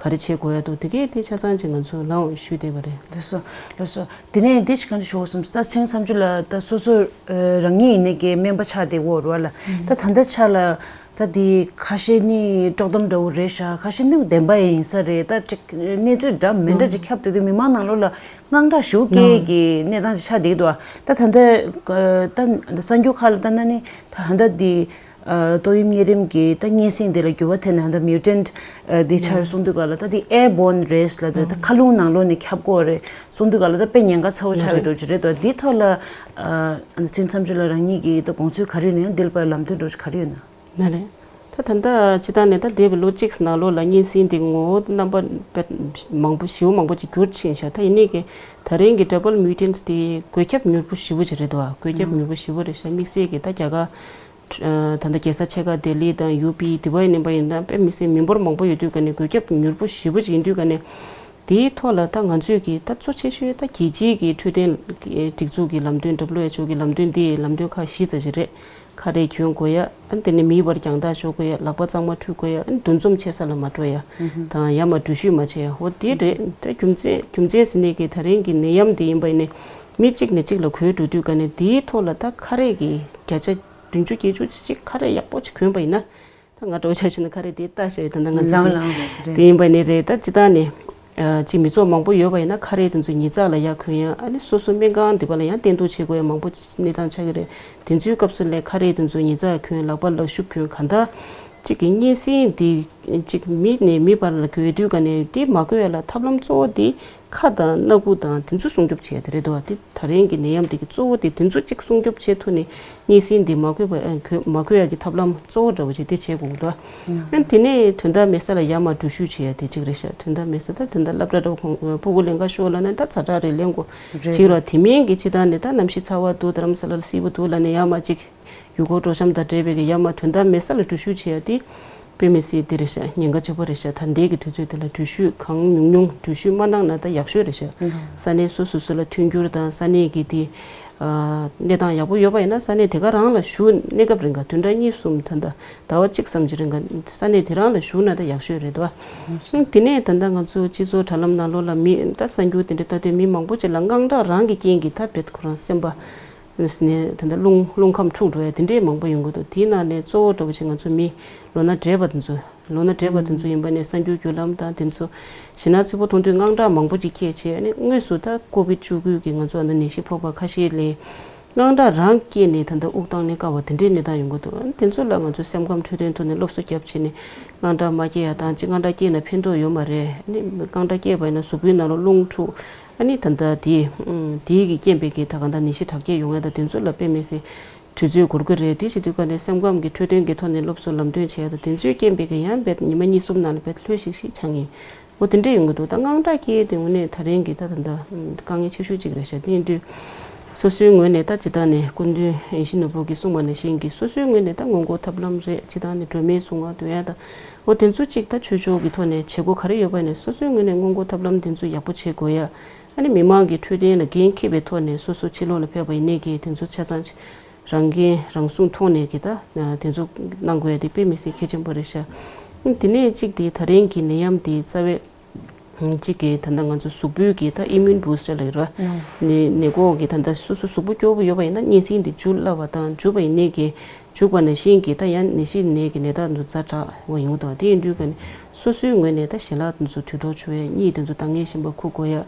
ག་རེ་བྱེད་དགོས་ཡ་འདུག་དེ་གས་དེ་ཆ་ཚང་ཅིག་ང་ཚོ་ལའང་ཞུས་བསྡད་པ་རེད། ལགས་སོ། ལགས་སོ། དེ་ནས་འདི་ཞིག་གང་ཞུ་བསམ། ད་ཆིང་བསམ་ཚུལ་ལ་ད་སོ་སོ་རང་ཉིད་ཡིན་ནས་ཀྱི་སྨན་པ་ཆགས་བསྡད་ཡོད་རེད་བ་ལ། ད་ད་ལྟ་ཆ་ལ་ད་འདི་ཁ་ཤས་ནི་དཀྲོག་གཏམ་འདྲ་བོ་རེད་ཤག་ཁ་ཤས་ནི་བདེན་པ་ཡིན་ས་རེད། ད་ཅིག་གནས་ཚུལ་འདྲ་མི་འདྲ་ཅིག་ཁྱབ་བསྡད་དུས་མི་མང་ནང་ལོགས་ལ་དངངས་སྐྲག་ཞེ་པོ་སྐྱེ་གི་གནས་སྟངས་ཅིག་ཆགས་བསྡད་ཀྱི་འདུག་ད་ད་ལྟ་ད་གསར་འགྱུར་ཁག་ལ་ལྟ་ན་ནི་ད་ད་ལྟ་འདི་ཏོག་དབྱིབས་གཉན་རིམས་ཀྱི་ད་གཉན་སྲིན་འདི་ལ་འགྱུར་བ་ཐེབས་ནས་ད་mutant འདི་ཆགས་གསུང་དུས་ག་ལ་ད་འདི་airborne race ལ་ད་ད་མཁའ་རླུང་ནང་ལོགས་ནས་ཁྱབ་ཀྱི་ཡོད་རེད་གསུང་དུས་ག་ལ་ད་དཔེ་ཉེན་ཁ་ཚ་བོ་ཆགས་ཡོད་འགྲོ་གི་རེད་དོ། འདི་ཐོག་ལ་ཨ་ནི་ཚིག་མཚམས་ཅིག་ལ་རང་ཉིད་ཀྱི་ད་དགོངས་ཚུལ་ག་རེ་ཡོད་ན་ཡང་འདི་ལ་དཔེ་ལམ་སྟོན་འདྲ་བོ་ཞིག་ག་རེ་ཡོད་ན། ན་རེད། ད་ད་ལྟ་སྤྱི་བཏང་ནས་ད་འདས་པའི་ལོ་གཅིག་ནང་ལོགས་ལ་གཉན་སྲིན་འདི་ངོ་བོ་རྣམ་པ་དཔེ་མང་པོ་ཞེ་པོ་མང་པོ་ཅིག་འགྱུར་ཕྱིན་ཤག་ད་ཡིན་ནའི་གི་ད་རིང་གི་double mutants་དེ་འགོས་ཁྱབ་མྱུར་པོ་ཞེ་པོ་ཅིག་རེད་དོ། འགོས་ཁྱབ་མྱུར་པོ་ཞེ་པོ་རེད་ཤག་དམིགས་བསལ་གྱི་ད་རྒྱ་གར་ཨ་ད་ལྟ་རྒྱལ་ས་ཆེ་ཁག་ལྡི་ལི་དང་ཡུ་པི་དེ་པ་ཡིན་པ་ཡིན་ན་དཔེ་མི་སྲིད་མི་འབོར་མང་པོ་ཡོད་དུས་ཀ་ནས་འགོས་ཁྱབ་མྱུར་པོ་ཞེ་པོ་ཅིག་ཡིན་དུས་ཀ་ནས། དེའི་ཐོག་ལ་ད་ང་ཚོས་ཀྱི་ད་གཙོ་ཆེ་ཤོས་ད་རྒྱལ་སྤྱིའི་གི་འཕྲོད་བསྟེན་སྒྲིག་འཛུགས་ཀྱི་ལམ་སྟོན་W H O གི་ལམ་སྟོན་འདི་ལམ་སྟོན་ཁག་བཞི་ཙམ་ཞིག་རེད། ཁ་རས་གྱོན་དགོས་ཡ། ཨ་ནི་དེ་ནས་མིའི་བར་རྒྱང་ཐག་ཞོག་དགོས་ཡ། ལག་པ་གཙང་མ་འཁྲུད་དགོས་ཡ། ཨ་ནི་འདུ་འཛོམས་ཆེ་ས་ལ་མ་འགྲོ་ཡ་དང་ཡར་མར་འགྲུལ་བཞུད་མ་བྱེད་ཡ། འོ་དེ་རེད། ད་རྒྱུ་མཚན་རྒྱུ་མཚན་ཟེར་ནས་ཀྱི་ད་རིང་གི་ནད་ཡམས་འདི་ཡིན་པ་ཡིན་ནའི་མི་གཅིག་ནས་གཅིག་ལ་འགོས་འགྲོ་དུས་ཀ་ནས་དེའི་ཐོག་ལ་ད་ཁ་རས་ཀྱི་བརྒྱ་ཆ་བདུན་ཅུ་བརྒྱད་ཅུ་ཅིག་ཁ་རས་ཡག་པོ་ཅིག་གྱོན་པ་ཡིན་ན། ད་ང་འདྲ་བོ་ཆ་བཞག་ན་ཁ་རས་དེ་ལྟ་བྱས་ད་ལྟ་ང་ཚོ་ལང་དེ་ལང་རེད། དེ་ཡིན་པ་ནི་རེད། ད་སྤྱི་བཏང་ནས་ཨ་ཅིག་མི་ཚོགས་མང་པོ་ཡོད་པ་ཡིན་ན་ཁ་རས་དེ་ཚོ་ཉིས་བརྩེགས་ལ་ཡར་གོན་ཡ། ཨ་ནི་སོ་སོ་སྨན་ཁང་འདི་པ་ལ་ཡང་བསྟེན་གཏུག་བྱེད་དགོས་ཡ་མང་པོ་གནས་སྟངས་ཆགས་ཀྱི་རེད། དེ་ཚོའི་སྐབས་སུ་ལས་ཁ་རས་དེ་ཚོ་ཉིས་བརྩེགས་གོན། ལག་པ་ལག་ཤུབས་གོན། གང་ལྟར་གཅིག་གི་གཉན་སྲིན་འདི་གཅིག་མི་ནས་མི་བར་ལ་འགོས་དུས་ཀ་ནས་དེ་མ་འགོས་ཡ་ལ་ཐབས་ལམ་གཙོ་བོ་དེ། ཁ་དང་སྣ་ཁུག་དང་དེ་ཚོ་སྲུང་སྐྱོབ་བྱས་དེ་རེད་དོ། དེ་ད་རིང་གི་ནད་ཡམས་དེ་གི་གཙོ་བོ་དེ་དེ་ཚོ་གཅིག་སྲུང་སྐྱོབ་བྱེད་ཐུབ་ནས་གཉན་སྲིན་འདི་མ་འགོས་པ་ཨ་འགོས་མ་འགོས་ཡག་གི་ཐབས་ལམ་གཙོ་བོ་འདྲ་བོ་ཅིག་དེ་བྱེད་དགོས་ཀྱི་འདུག་ཨ་ནི་དེ་ནས་དོན་དག་མེད་ས་ལ་ཡར་མར་འགྲུལ་བཞུད་བྱེད་ཡ་དེ་གཅིག་རེད་ཤག་དོན་དག་མེད་ས་ད་དེ་འདྲ་སློབ་གྲྭ་འདྲ་བོ་ཁོང་སྤུ་གུ་ལེན་ག་ཤོག་ལབ་ན་ད་ཛ་དྲག་རེད་ལེན་དགོས་རེད་ཅིག་ར། དེ་མིན་གྱི་སྤྱི་བཏང་ནས་ད་གནམ་གཤིས་ཚ་བ་འདུག་རྡ་རམ་ས་ལ་ལ་བསིལ་པོ་འདུག་ལབ་ནས་ཡར་མར་ཅིག་ཡུལ་སྐོར་སྤྲོ་འཆམ་དང་འབྲེལ་བའི་གི་ཡར་མར་དོན་དག་མེད་ས་ལ་འགྲུལ་བཞུད་བྱེད་ཡ་དེ་དཔེ་མི་སྲིད་དེ་རེད་ཤག་ཉེན་ཁ་ཆེ་པོ་རེད་ཤག་ད་ལྟའི་གི་དུས་ཚོད་དེ་ལ་འགྲུལ་བཞུད་གང་ཉུང་ཉུང་འགྲུལ་བཞུད་མ་གནང་ན་ད་ཡག་ཤོས་རེད་ཤག་ཨ་ས་གནས་སོ་སོ་སོ་ལ་མཐུན་འགྱུར་དང་ས་གནས་ཀྱི་དེ་ཨ་གནས་སྟངས་ཡག་པོ་ཡོད་པ་ཡིན་ན་ས་གནས་དེ་ག་རང་ལ་བཞུགས་གནས་སྐབས་རིང་ག་བདུན་ཕྲག་གཉིས་གསུམ་ད་ལྟ་ཟླ་བ་གཅིག་ཙམ་གྱི་རིང་ག་ས་གནས་དེ་རང་ལ་བཞུགས་ན་ད་ཡག་ཤོས་རེད་དོ། དེ་ནས་ད་ལྟ་ང་ཚོ་སྤྱི་ཚོགས་དྲ་ལམ་ནང་ལོགས་ལ་མི་ད་གསར་འགྱུར་དེ་འདྲ་ལྟ་དུས་མི་མང་པོ་ཅིག་ལ་དངངས་སྐྲག་རང་གི་རྐྱེན་གྱིས་ད་དཔེ་ཁོ་རང་སེམས་པ། ནས་ད་ལྟ་རླུང་རླུང་ཁམས་འཁྲུགས་འགྲོ་ཡ་དེ་འདྲས་མང་པོ་ཡོང་གི་འདུག་དེའི་ནང་ནས་གཙོ་བོ་འདྲ་པོ་ཅིག་ང་ཚོ་མི་ལོ་ན་བགྲེས་པ་དེ་ཚོ་ལོ་ན་བགྲེས་པ་དེ་ཚོ་ཡིན་པ་ནས་གསར་འགྱུར་བརྒྱུད་ལམ་དང་དེ་ཚོ་ཞེ་ན་ཚུལ་པོ་མཐོང་དུས་དངངས་སྐྲག་མང་པོ་ཅིག་སྐྱེས་བྱས་ནས་དངོས་སུ་ད་ཀོ་བིད་བཅུ་དགུ་གི་ང་ཚོ་ཨ་ནི་ནད་གཞི་ཕོག་པ་ཁ་ཤས་ལས་དངངས་སྐྲག་རང་སྐྱེས་ནས་ད་ལྟ་དབུགས་བཏང་ནས་དཀའ་བ་དེ་འདྲས་གནས་སྟངས་ཡོང་གི་འདུག་དེ་ཚོ་ལ་ང་ཚོ་སེམས་ཁམས་འཕྲོད་བསྟེན་ཐོག་ནས་སློབ་གསོ་བརྒྱབ་བྱས་ནས་དངངས་སྐྲག་མ་སྐྱེ་ཡ་དང་ཅིག་དངངས་སྐྲག་སྐྱེས་ན་ཕན་ཐོགས་ཡོད་མ་རེད། ཨ་ནི་དངངས་སྐྲག་སྐྱེས་པ་ཡིན་ན་གཟུགས་པོའི་ནང་ལ་རླུང་འཁྲུགས། ཨ་ནི་ད་ལྟ་དེ་དེའི་གི་རྐྱེན་པས་གི་ད་ག་ད་ནད་གཞི་དྲག་སྐྱེད་ཡོང་ཡ་ད་དེ་ཚོ་ལ་དཔེ་མི་སྲིད་དུས་ཚོད་འགོར་གི་རེད། དེ་བྱེད་དུས་ག་ནས་སེམས་ཁམས་ཀྱི་འཕྲོད་བསྟེན་གྱི་ཐོག་ནས་སློབ་གསོ་ལམ་སྟོན་བྱས་ཡ་ད་དེ་ཚོའི་རྐྱེན་པས་གི་ཡང་དཔེ་ཉི་མ་གཉིས་གསུམ་ནང་ལ་དཔེ་ལྷོད་ཤིག་ཤིག་ཆགས་ངེས། འོ་དེ་འདྲས་ཡོང་གི་འདུག་ད་དངངས་སྐྲག་སྐྱེས་དེ་དངོས་གནས་ད་རིང་གི་ད་ད་ད་དཀའ་ངལ་ཆེ་ཤོས་གཅིག་རེད་ཤག་དེ་ཡིན་དུས་སོ་སོའི་ངོས་ནས་ད་ཇི་ལྟར་ནས་སྐུ་མདུན་ཡིད་བཞིན་ནོར་བུ་གིས་གསུངས་པ་ནང་བཞིན་གྱི་སོ་སོའི་ངོས་ནས་ད་སྔོན་འགོག་ཐབས་ལམ་རེད། ཇི་ལྟར་ནས་སྒྲོལ་མའི་གཟུངས་སྔགས་འདོན་ཡ་ད་འོ་དེ་ཚོ་གཅིག་ད་ཆོས་ཕྱོགས་ཀྱི་ཐོག་ནས་བྱེད་སྒོ་ག་རེ་ཡོད་པ་ནས་སོ་སོའི་ངོས་ནས་སྔོན་འགོག་ཐབས་ལམ་དེ་ཚོ་ཡག་པོ་བྱེད་དགོས་ཡ། ཨ་ནི་མི་མང་གི་འཕྲོད་བསྟེན་ལ་འགན་འཁྱེར་བའི་ཐོག་ནས་སོ་སོ་ཕྱི་ལོགས་ལ་ཕེབས་པ་ཡིན་ནའི་གི་དེ་ཚོ་ཆ་ཚང་ཆ་རང་འགན་རང་སྲུང་ཐོག་ནས་གི་ད་དེ་ཚོ་གནང་དགོས་ཡ་དེ་དཔེ་མི་སྲིད་གལ་ཆེན་པོ་རེད་ཤག་དེ་ནས་གཅིག་དེ་ད་རིང་གི་ནད་ཡམས་དེ་རྩ་བའི་གཅིག་གི་ད་ལྟ་ང་ཚོ་གཟུགས་པོའི་གི་ད་ཨི་མིའུན་བུ་སི་ཊར་ལབ་ཀྱི་རེད་བ། ནད་ནད་འགོག་གི་ད་ལྟ་སོ་སོ་གཟུགས་པོ་སྐྱོ་པོ་ཡོད་པ་ཡིན་ན་གཉན་སྲིན་དེ་འཇུ་སླ་བ་དང་འཇུ་བ་ཡིན་ནའི་གི་འཇུག་པ་ནང་བཞིན་གྱི་ད་ཡང་ནད་གཞི་ནད་ཀྱི་ནད་རྟགས་འདི་ཛ་དྲག་པ་ཡོང་གི་འདུག་དེ་ཡིན་དུས་ཀ་ནས་སོ་སོའི་ངོས་ནས་ད་ཞལ་ལག་འདི་ཚོ་དུས་ཐོག་མཆོད་ཡ། གཉིད་འདི་ཚོ་ད་ངས་ཞིམ་པ་ཁུག་དགོས་ཡ།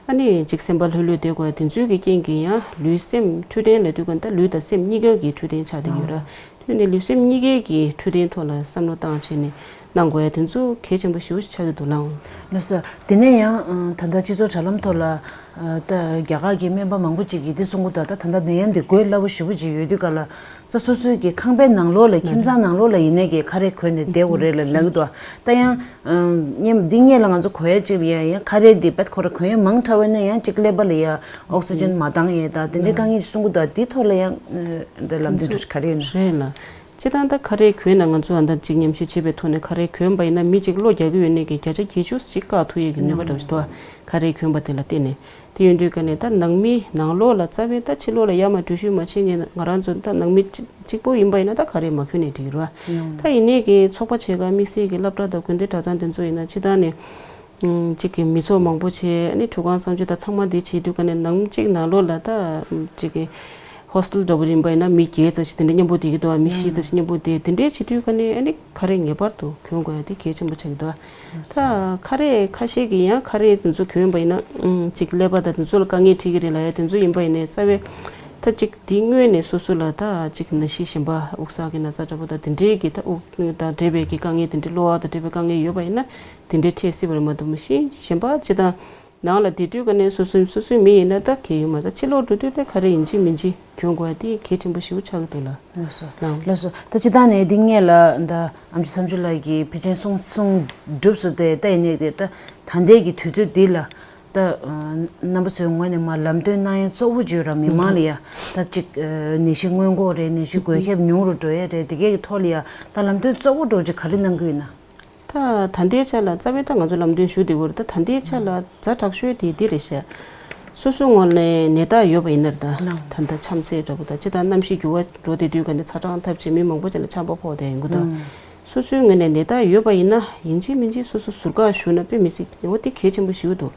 ཨ་ནི་གཅིག་སེམས་པ་ལྷོད་ལྷོད་བསྡད་དགོས་ཡ། དེ་ཚོའི་གི་རྐྱེན་གྱིས་ཡང་ལུས་སེམས་འཕྲོད་བསྟེན་ལབ་དུས་ཀ་ནས་ད་ལུས་དང་སེམས་གཉིས་ཀ་གི་འཕྲོད་བསྟེན་ཆགས་བསྡད་ཡོད་ར། དེ་ནས་ལུས་སེམས་གཉིས་ཀའི་གི་འཕྲོད་བསྟེན་ཐོག་ལ་བསམ་བློ་བཏང་བྱས་ནས་གནང་དགོས་ཡ་དེ་ཚོ་གལ་ཆེན་པོ་ཞེ་པོ་ཞིག་ཆགས་ཀྱི་འདུག་ལགས། ལགས་སོ། དེ་ནས་ཡང་ད་ལྟ་སྤྱི་ཚོགས་དྲ་ལམ་ཐོག་ལ་ད་རྒྱ་གར་གྱི་སྨན་པ་མང་པོ་ཅིག་གིས་འདི་གསུང་གི་འདུག་ད་ད་ལྟ་ནད་ཡམས་འདི་འགོས་སླ་པོ་ཞེ་པོ་ཅིག་ཡོད་དུས་ཀ་ལ། ད་སོ་སོའི་གི་ཁང་པའི་ནང་ལོགས་ལ་ཁྱིམ་ཚང་ནང་ལོགས་ལ་ཡིན་ནའི་གི་ཁ་རས་གོན་ནས་བསྡད་དགོས་རེད་ལབ་ཀྱི་འདུག་ད་ཡང་ཨམ། ཉིན་འདི་སྔོན་ལ་ང་ཚོ་གོ་ཡ་གཅིག་ལ་ཡ་ཡང་ཁ་རས་འདི་བེད་ཁོ་ར་གོན་ཡ་མང་དྲགས་པ་ཡིན་ན་ཡང་གཅིག་ཀླད་པ་ལ་ཡ་ཨོག་སི་ཇན་མ་འདང་ཡས་དང་དེ་འདྲའི་དཀའ་ངལ་གསུང་གི་འདུག་འདིའི་ཐོག་ལ་ཡང་འདི་ལམ་སྟོན་འདྲ་ཞིག་ག་རེ་ཡོད་ན། རེད་ལ། སྤྱིར་བཏང་ད་ཁ་རས་གོན་ན་ང་ཚོ་ཨ་ད་གཅིག་ཉམས་ཞིབ་བྱེད་པའི་ཐོག་ནས་ཁ་རས་གོན་པ་ཡིན་ན་མི་གཅིག་གློ་རྒྱག་གི་ཡོད་ནའི་གི་བརྒྱ་ཆ་བརྒྱད་ཅུ་ཞིག་བཀག་ཐུབ་ཡས་ཀྱི་ནུས་པ་འདྲ་ཞིག་འདུག་ཁ་རས་གོན་པ་དེ་ལ་བརྟེན་ནས། དེ་ཡོད་དུས་ཀ་ནས་ད་ནང་མི་ནང་ལོགས་ལ་རྩ་བའི་ད་ཕྱི་ལོགས་ལ་ཡར་མར་འགྲུལ་བཞུད་མ་བྱེད་མཁན་ང་རང་ཚོ་ད་ནང་མི་གཅིག་གཅིག་པོ་ཡིན་པ་ཡིན་ན་ད་ག་རེ་མ་གྱོན་ནས་འགྲིག་གི་རེད་བ། ད་ཡིན་ནའི་གི་ཚོགས་པ་ཆེ་ཁག་དམིགས་བསལ་གྱི་སློབ་གྲྭ་དང་དགོན་སྡེ་གྲྭ་ཚང་དེ་ཚོ་ཡིན་ན་སྤྱིར་བཏང་ནས་གཅིག་གི་མི་ཚོགས་མང་པོ་བྱས་ཨ་ནི་ཁྲུས་ཁང་གསང་སྤྱོད་དང་ཚང་མ་འདི་བྱེད་དུས་ཀ་ནས་ནང་གཅིག་ནང་ལོགས་ལ་ད་གཅིག་གི་ཧོ་སི་ཊེལ་འདྲ་པོ་ཡིན་པ་ཡིན་ན་མི་བརྒྱད་ཙམ་ཞིག་དེ་འདྲ་མཉམ་པོ་བསྡད་ཀྱི་འདུག་བ། མི་བཞི་ཙམ་ཞིག་མཉམ་པོ་བསྡད་དེ་འདྲའི་བྱེད་དུས་ཀ་ནས་ཨ་ནི་ཁ་རས་ངེས་པར་དུ་གྱོན་དགོས་ཡ་དེ་གལ་ཆེན་པོ་ཆགས་ཀྱི་འདུག་བ། ད་ཁ་རས་ཁ་ཤས་ཀྱིས་ཡང་ཁ་རས་དེ་ཚོ་གྱོན་པ་ཡིན་ན་ཨང་གཅིག་ཀླད་པ་དང་དེ་ཚོ་ལ་དཀའ་ངལ་འཕྲད་ཀྱི་རེད་ལབ་ཡ་དེ་ཚོ་ཡིན་པ་ཡིན་ནའི་རྩ་བའི་ད་གཅིག་དེའི་སྔོན་ནས་སོ་སོ་ལ་ད་གཅིག་ནད་གཞི་གཞན་པ་དབུགས་བསགས་ཀྱི་ན་ཚ་འདྲ་པོ་དང་དེ་འདྲའི་གི་ད་དབུགས་དང་འབྲེལ་བའི་གི་དཀའ་ངལ་དེ་འདྲའི་གློ་བ་དང་འབྲེལ་བའི་དཀའ་ངལ་ཡོད་པ་ཡིན་ན་དེ་འདྲའི་འཕྲད་སྲིད་པ་རེད་མ་གཏོགས་མ་གཞི་གཞན་པ་སྤྱིར་བཏང་ནང་ལ་བསྡད་དུས་ཀ་ནས་སོ་སོ་སོ་སོའི་མི་ཡིན་ན་ད་གལ་ཡོད་མ་རེད། ད་ཕྱི་ལོགས་འགྲོ་དུས་ད་ག་རེ་ཡིན་གཅིག་མིན་གཅིག་གྱོན་དགོས་ཡ་དེ་གལ་ཆེན་པོ་ཞེ་པོ་ཆགས་ཀྱི་འདུག་ལ། ལགས་སོ། ལགས་སོ། ལགས་སོ། ད་སྤྱིར་བཏང་ནས་འདི་སྔོན་ལ་ད་ཨམ་ཆི་བསམ་ཆུ་ལགས་ཀྱིས་ཕལ་ཆེར་གསུང་གསུང་གྲུབ་སོང་སྟེ་ད་ཡིན་ནའི་དེ་ད་ད་ལྟའི་གི་དུས་ཚོད་འདི་ལ་ད་རྣམ་པ་ཚོའི་ངོས་ནས་མར་ལམ་སྟོན་གནང་ཡ་གཙོ་བོ་བརྗོད་ར་མི་མང་ལ་ཡ་ད་ཅིག་ནད་གཞི་སྔོན་འགོག་རེད། ནད་གཞི་འགོས་ཁྱབ་ཉུང་རུ་འགྲོ་ཡ་རེད། དེ་གའི་གི་ཐོག་ལ་ཡ་ད་ལམ་སྟོན་གཙོ་བོ་འགྲོ་ཅིག་ག་རེ་གནང་གི་ཡོད་ན། ད་ད་ལྟའི་ཆ་ལ་རྩ་བའི་ད་ང་ཚོ་ལམ་སྟོན་ཞུ་བསྡད་ཡོད་རེད། ད་ད་ལྟའི་ཆ་ལ་ཛ་དྲག་ཤོས་དེ་འདི་རེད་ཤག་སོ་སོའི་ངོས་ནས་ནད་རྟགས་ཡོད་པ་ཡིན་ན་རེད་ད། ད་ལྟ་ཆམ་ཚད་འདྲ་པོ་ད་ཅི་ད་གནམ་གཤིས་འགྱུར་བ་འགྲོ་བསྡད་དུས་ཀ་ནས་ཚ་གྲང་འཐབ་བྱས་མི་མང་པོ་ཅིག་ལ་ཆམ་པ་ཕོག་བསྡད་ཡོང་གི་འདུག་སོ་སོའི་ངོས་ནས་ནད་རྟགས་ཡོད་པ་ཡིན་ན་ཡིན་གཅིག་མིན་གཅིག་སོ་སོ་ཟུར་བཀག་ཞུགས་ན་དཔེ་མི་སྲིད་འོ་དེ་གལ་ཆེན་པོ་ཞིག་འདུག་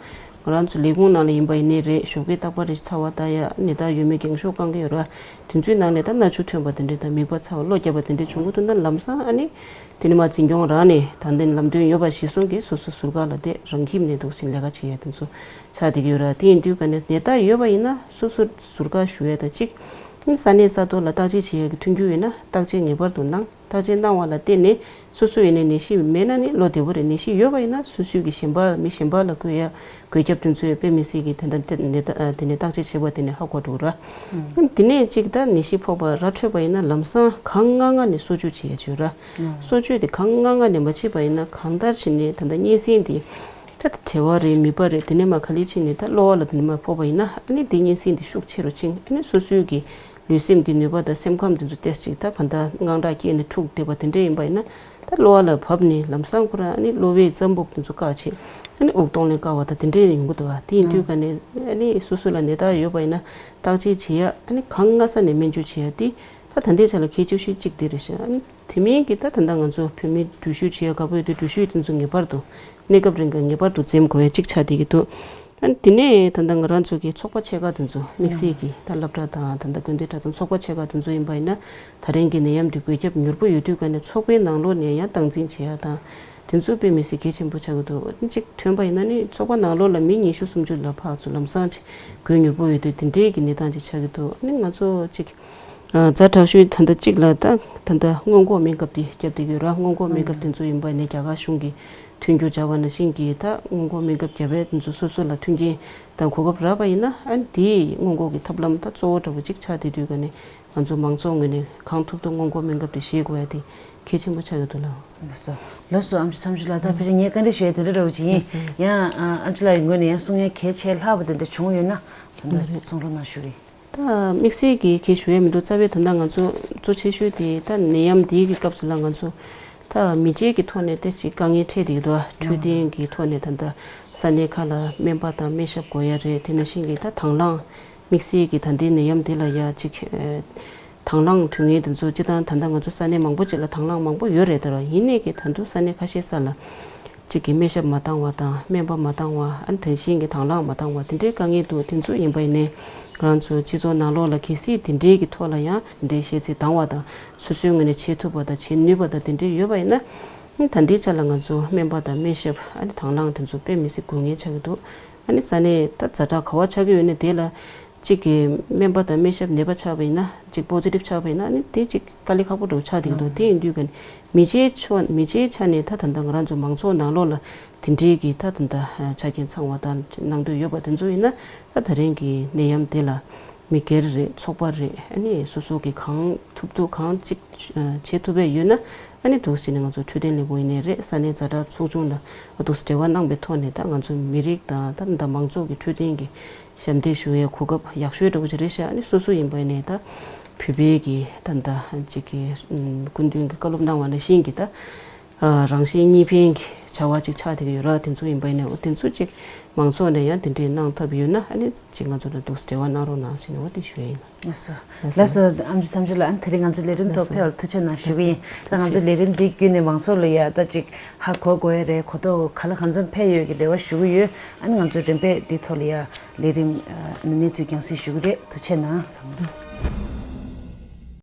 ང་རང་ཚོ་ལས་ཁུངས་ནང་ལ་ཡིན་པ་ཡིན་ནའི་རེད། ཞོགས་ཀས་རྟག་པར་རེ་ཚ་བ་ད་ཡ་ནད་རྟགས་ཡོད་མེད་འགེངས་ཤོག་བསྐང་གི་ཡོད་རེད། དེ་ཚོའི་ནང་ནས་ད་སྣ་ཆུ་ཐོན་པ་དེ་འདྲས་དང་མིད་པ་ཚ་བ་གློ་རྒྱབ་པ་དེ་འདྲས་བྱུང་གི་འདུག་ན་ལམ་སང་ཨ་ནི་དེ་ནས་མ་འཛིན་སྐྱོང་རང་ནས་ད་ལྟའི་ལམ་སྟོན་ཡོད་པ་གཞིར་བཟུང་གིས་སོ་སོ་ཟུར་བཀག་ལ་བལྟས་རང་ཁྱིམ་ནས་འདུག་ཟིན་ལས་ཀ་བྱེད་ཡ་དེ་ཚོ་ཆགས་བསྡད་ཀྱི་ཡོད་རེད། དེ་ཡིན་དུས་ཀ་ནས་ནད་རྟགས་ཡོད་པ་ཡིན་ན་སོ་སོ་ཟུར་བཀག་ཞུ་ཡ་དང་གཅིག་ས་གནས་ས་ཐོག་ལ་བརྟག་དཔྱད་བྱེད་ཡ་གི་མཐུན་འགྱུར་ཡོད་ན་བརྟག་དཔྱད་ངེས་པར་དུ་གནང་། བརྟག་དཔྱད་གནང་བ་ལ་བརྟེན་ནས་སོ་སོ་ཡིན་ནའི་ནད་གཞི་མེད་ན་ནི་བློ་བདེ་པོ་རེད། ནད་གཞི་ཡོད་པ་ཡིན་ན་སོ་སོའི་གི་གཞན་པ་མི་གཞན་པ་ལ་འགོས་ཡ་འགོས་ཁྱབ་དེ་ཚོའི་དཔེ་མི་སྲིད་ཀྱི་དེ་འདྲ་དེ་ནས་བརྟག་དཔྱད་བྱེད་པ་དེ་ནས་ཧ་གོ་འགྲོ་གི་ར། དེ་ནས་གཅིག་ད་ནད་གཞི་ཕོག་པ་ར་འཕྲོད་པ་ཡིན་ན་ལམ་སང་གང་སྔ་སྔ་ནས་གསོ་བཅོས་བྱེད་ཡ་བྱོས་ར། གསོ་བཅོས་དེ་གང་སྔ་སྔ་ནས་མ་བྱས་པ་ཡིན་ན་གང་ལྟར་བྱས་ནས་ད་ལྟ་གཉན་སྲིན་དེ་ད་གྲེ་བ་རེད། མིད་པ་རེད། དེ་ནས་མ་ག་ལེ་ཕྱིན་ནས་ད་གློ་བ་ལ་དེ་ནས་མ་ཕོག་པ་ཡིན་ན་ཨ་ནི་དེ་གཉན་སྲིན་དེ་ཤུགས་ཆེ་རུ་ཕྱིན་ཨ་ནི་སོ་སོའི་གི་ལུས་སེམས་ཀྱི་ནུས་པ་དང་སེམས་ཁམས་དེ་ཚོ་ཏོག་ཙམ་ད་གང་ལྟར་དངངས་སྐྲག་སྐྱེས་ནས་འཁྲུགས་བསྡད་པ་དེ་འདྲ་ཡིན་པ་ཡིན་ན་ད་གློ་བ་ལ་བབས་ནས་ལམ་སང་ཁོ་རང་ཨ་ནི་གློ་བའི་རྩ་འབུབ་དེ་ཚོ་བཀག་བྱས་ཨ་ནི་དབུགས་གཏོང་ལེན་དཀའ་བ་དང་དེ་འདྲ་ཡོང་གི་འདུག་བ། དེ་ཡིན་དུས་ཀ་ནས་ཨ་ནི་སོ་སོ་ལ་ནད་རྟགས་ཡོད་པ་ཡིན་ན་བརྟག་དཔྱད་བྱེད་ཡ་ཨ་ནི་གང་སྔ་ས་ནས་སྨན་བཅོས་བྱེད་ཡ་དེ་ད་ད་ལྟའི་ཆ་ལ་གལ་ཆེ་ཤོས་གཅིག་དེ་རེད་ཤག་ཨ་ནི་དེ་མིན་གྱི་ད་ད་ལྟ་ང་ཚོ་བོད་མི་འགྲུལ་བཞུད་བྱེད་ཡ་དགའ་པོ་ཡོད་དུས་འགྲུལ་བཞུད་དེ་ཚོ་ངེས་པར་དུ་གནས་སྐབས་རིང་ག་ངེས་པར་དུ་འཛེམ་དགོས་ཡ་གཅིག་ཆགས་བསྡད་ཀྱི་འདུག་ཨ་ནི་དེ་ནས་ད་ལྟ་ང་རང་ཚོ་གི་ཚོགས་པ་ཆེ་ཁག་དེ་ཚོ་དམིགས་བསལ་གྱི་ད་སློབ་གྲྭ་དང་ད་ལྟ་དགོན་སྡེ་གྲྭ་ཚང་ཚོགས་པ་ཆེ་ཁག་དེ་ཚོ་ཡིན་པ་ཡིན་ན་ད་རིང་གི་ནད་ཡམས་འདི་འགོས་ཁྱབ་མྱུར་པོ་ཡོད་དུས་ཀ་ནས་ཚོགས་པའི་ནང་ལོགས་ནས་ཡང་སྟངས་འཛིན་བྱེད་ཡ་དང་དེ་ཚོ་དཔེ་མི་སྲིད་གལ་ཆེན་པོ་ཆགས་ཀྱི་འདུག་ཨ་ནི་གཅིག་ཐོན་པ་ཡིན་ན་ནི་ཚོགས་པ་ནང་ལོགས་ལ་མི་ཉི་ཤུ་སུམ་ཅུ་ལ་ཕར་ཚུར་ལམ་སང་ཅིག་འགོས་མྱུར་པོ་ཡོད་དུས་དེ་འདྲའི་གི་གནས་སྟངས་ཅིག་ཆགས་ཀྱི་འདུག་ཨ་ནི་ང་ཚོ་གཅིག་ཛ་དྲག་ཤོས་ད་ལྟ་གཅིག་ལ་ད་ད་ལྟ་སྔོན་འགོག་སྨན་ཁབ་དེ་བརྒྱབ་བསྡད་ཀྱི་ཡོད་ར། སྔོན་འགོག་སྨན་ཁབ་དེ་ཚོ་ཡིན་པ་ནས་རྒྱ་གར་གཞུང་གིས་མཐུན་འགྱུར་སྦྱར་བ་ནང་བཞིན་གྱི་ད་སྔོན་འགོག་སྨན་ཁབ་བརྒྱབ་པའི་དེ་ཚོ་སོ་སོ་ལ་མཐུན་རྐྱེན་དང་གོ་སྐབས་རག་པ་ཡིན་ན་ཨ་ནི་དེའི་སྔོན་འགོག་གི་ཐབས་ལམ་ད་གཙོ་བོ་འདྲ་པོ་གཅིག་ཆགས་བསྡད་དུས་ཀ་ནས་ང་ཚོ་མང་ཚོགས་ངོས་ནས་གང་ཐུབ་ཐུབ་སྔོན་འགོག་སྨན་ཁབ་དེ་བཞེས་དགོས་ཡ་དེ་ གལ་ཆེན་པོ་ཆགས་ཀྱི་འདུག་ལགས། ལགས་སོ། ལགས་སོ། ཨམ་ཆི་བསམ་ཤེས་ལགས། ད་ཕལ་ཆེར་ངས་བཀའ་འདྲི་ཞུ་ཡ་དེ་འདྲ་འདྲ་བོ་ཅིག་ཡིན། ལགས་སོ། ཡང་ཨ་ཨམ་ཆི་ལགས་ཀྱི་ངོས་ནས་ཡང་གསུང་ཡ་གལ་ཆེ་ལྷག་པ་དེ་འདྲ་བྱུང་ཡོད་ན་ད་ལྟ་ལགས་སོ། གསུང་རོགས་གནང་ཞུ་གི་ཡིན། ད་དམིགས་བསལ་གྱི་གལ་ཞུ་ཡ་མི་འདུག་རྩ་བའི་ད་ལྟ་ང་ཚོ་གཙོ་ཆེ་ཤོས་དེ་ད་ནད་ཡམས་འདིའི་གི་སྐབས་སུ་ལ་ང་ཚོ་ད་མི་སྤྱད་ཀྱི་ཐོག་ནས་ཏོག་ཙམ་དཀའ་ངལ་འཕྲད་བསྡད་ཀྱི་འདུག་འཕྲོད་བསྟེན་གྱི་ཐོག་ནས་ད་ལྟ་ས་གནས་ཁག་ལ་སྨན་པ་དང་སྨན་ཞབས་དགོས་ཡ་རེད། དེ་ནང་བཞིན་གྱི་ད་དང་བླངས་དམིགས་བསལ་གྱི་ད་ལྟའི་ནད་ཡམས་འདི་ལ་ཡ་ཅིག་ཨ་དང་བླངས་དུས་ངན་དེ་ཚོ་སྤྱིར་བཏང་ད་ལྟ་ང་ཚོ་ས་གནས་མང་པོ་ཅིག་ལ་དང་བླངས་མང་པོ་ཡོད་རེད། ད་ར་ཡིན་ནའི་གི་ད་དུང་ས་གནས་ཁ་ཤས་ས་ལ་གཅིག་གི་སྨན་ཞབས་མ་འདང་བ་དང་སྨན་པ་མ་འདང་བ། ཨ་ནི་དེ་བཞིན་གྱི་དང་བླངས་མ་འདང་བ་དེ་འདྲའི་དཀའ་ངལ་འདུག་དེ་ཚོ་ཡིན་པ་ཡིན་ནའི་ང་ཚོ་སྤྱི་ཚོགས་ནང་ལོགས་ལ་གལ་སྲིད་དེ་འདྲའི་གི་ཐོག་ལ་ཡང་དེ་འདྲའི་ཤེས་ཚད་འདང་བ་དང་སོ་སོའི་ངོས་ནས་བྱེད་ཐུབ་པ་དང་བྱེད་ནུས་པ་དང་དེ་འདྲའི་ཡོད་པ་ཡིན་ན། ཨ་ནི་ད་ལྟའི་ཆ་ལ་ང་ཚོ་སྨན་པ་དང་སྨན་ཞབས་ཨ་ནི་དང་བླངས་དེ་ཚོ་དཔེ་མི་སྲིད་དགོས་ངེས་ཆགས་ཀྱི་འདུག་ཨ་ནི་ས་གནས་ད་ཛ་དྲག་ག་བ་ཆགས་ཀྱི་ཡོད་ན་དེ་ལ་གཅིག་གི་སྨན་པ་དང་སྨན་ཞབས་ནད་པ་ཆགས་པ་ཡིན་ན་གཅིག་པོ་ཛི་ཊིབ་ཆགས་པ་ཡིན་ན་ཨ་ནི་དེ་གཅིག་དཀའ་ལས་ཁག་པོ་འདྲ་བོ་ཆགས་བསྡད་ཀྱི་འདུག་དེ་ཡིན་དུས་ཀ་ནི་མི་སྤྱིའི་ཕྱོགས་མི་སྤྱིའི་ཆ་ནས་ད་ད་ལྟ་ང་རང་ཚོ་མང་ཚོགས་ནང་ལོགས་ལ་དེ་འདྲའི་གི་ད་ད་ལྟ་ཆ་རྐྱེན་ཚང་བ་དང་གནང་འདོད་ཡོད་པ་དེ་ཚོ་ཡིན་ན་ད་ད་རིང་གི་ནད་ཡམས་དེ་ལ་མི་སྒེར་རེད། ཚོགས་པ་རེད། ཨ་ནི་སོ་སོ་གི་གང་ཐུབ་ཐུབ་གང་གཅིག་བྱེད་ཐུབ་པ་ཡོད་ན་ཨ་ནི་འདུག་སེ་ནས་ང་ཚོ་འཕྲོད་བསྟེན་ལས་ཁུངས་ཡིན་ནའི་རེད། ས་གནས་ཛ་དྲག་ཚོགས་ཆུང་ལ་འདུག་སེ་འབྲེལ་བ་གནང་པའི་ཐོག་ནས་ད་ང་ཚོ་མི་རིགས་དང་ད་ད་མང་ཚོགས་ཀྱི་འཕྲོད་བསྟེན་གྱི་ཞབས་འདེགས་ཞུ་བའི་གོ་སྐབས་ཡག་ཤོས་འདྲ་བོ་ཅིག་རེད་ཤག་ཨ་ནི་སོ་སོ་ཡིན་པ་ཡིན་ནའི་ད་བོད་པའི་གི་ད་ད་ཅིག་གི་སྐུ་མདུན་གྱི་བཀའ་སློབ་གནང་བ་ནང་བཞིན་གྱི་ད་རང་གཞན་གཉིས་ཕན་གྱི་བྱ་བ་ཅིག་ཆགས་བསྡད་ཀྱི་ཡོད་ར། དེ་ཚོ་ཡིན་པ་ཡིན་ནའི་འོ་དེ་ཚོ་ཅིག་མང་ཚོགས་ནས་ཡང་དེ་འདྲའི་གནང་ཐབས་ཡོད་ན་ཨ་ནི་ཅིག་ང་ཚོ་ལ་འདུག་སེ་འབྲེལ་བ་གནང་རོགས་གནང་ཟེར་ནས་འོ་དེ་ཞུ་ཡ་ཡིན། ལགས་སོ། ལགས་སོ། ལགས་སོ། ཨམ་ཆི་བསམ་ཤེས་ལགས། ཨ་ནི་དེ་རིང་ང་ཚོ་ལས་རིམ་ཐོག་ཕེབས་པར་ཐུགས་རྗེ་གནང་ཞུ་གི་ཡིན། ད་ང་ཚོ་ལས་རིམ་འདི་བརྒྱུད་ནས་མང་ཚོགས་ལ་ཡ་ད་ཅིག་ཧ་གོ་དགོས་ཡ་རེད། གོ་རྟོགས་ག་ལ་གང་འཚམ་འཕེལ་ཡོད་ཀྱི་རེ་བ་ཞུ་གི་ཡོད། ཨ་ནི་ང་ཚོ་རིམ་པས་འདི་ཐོག་ལ་ཡ་ལས་རིམ་ཨ་གནས་ཚུལ་རྒྱང་སྲིང་ཞུ་གི་རེད། ཐུགས་རྗེ་གནང་ཚང་མ།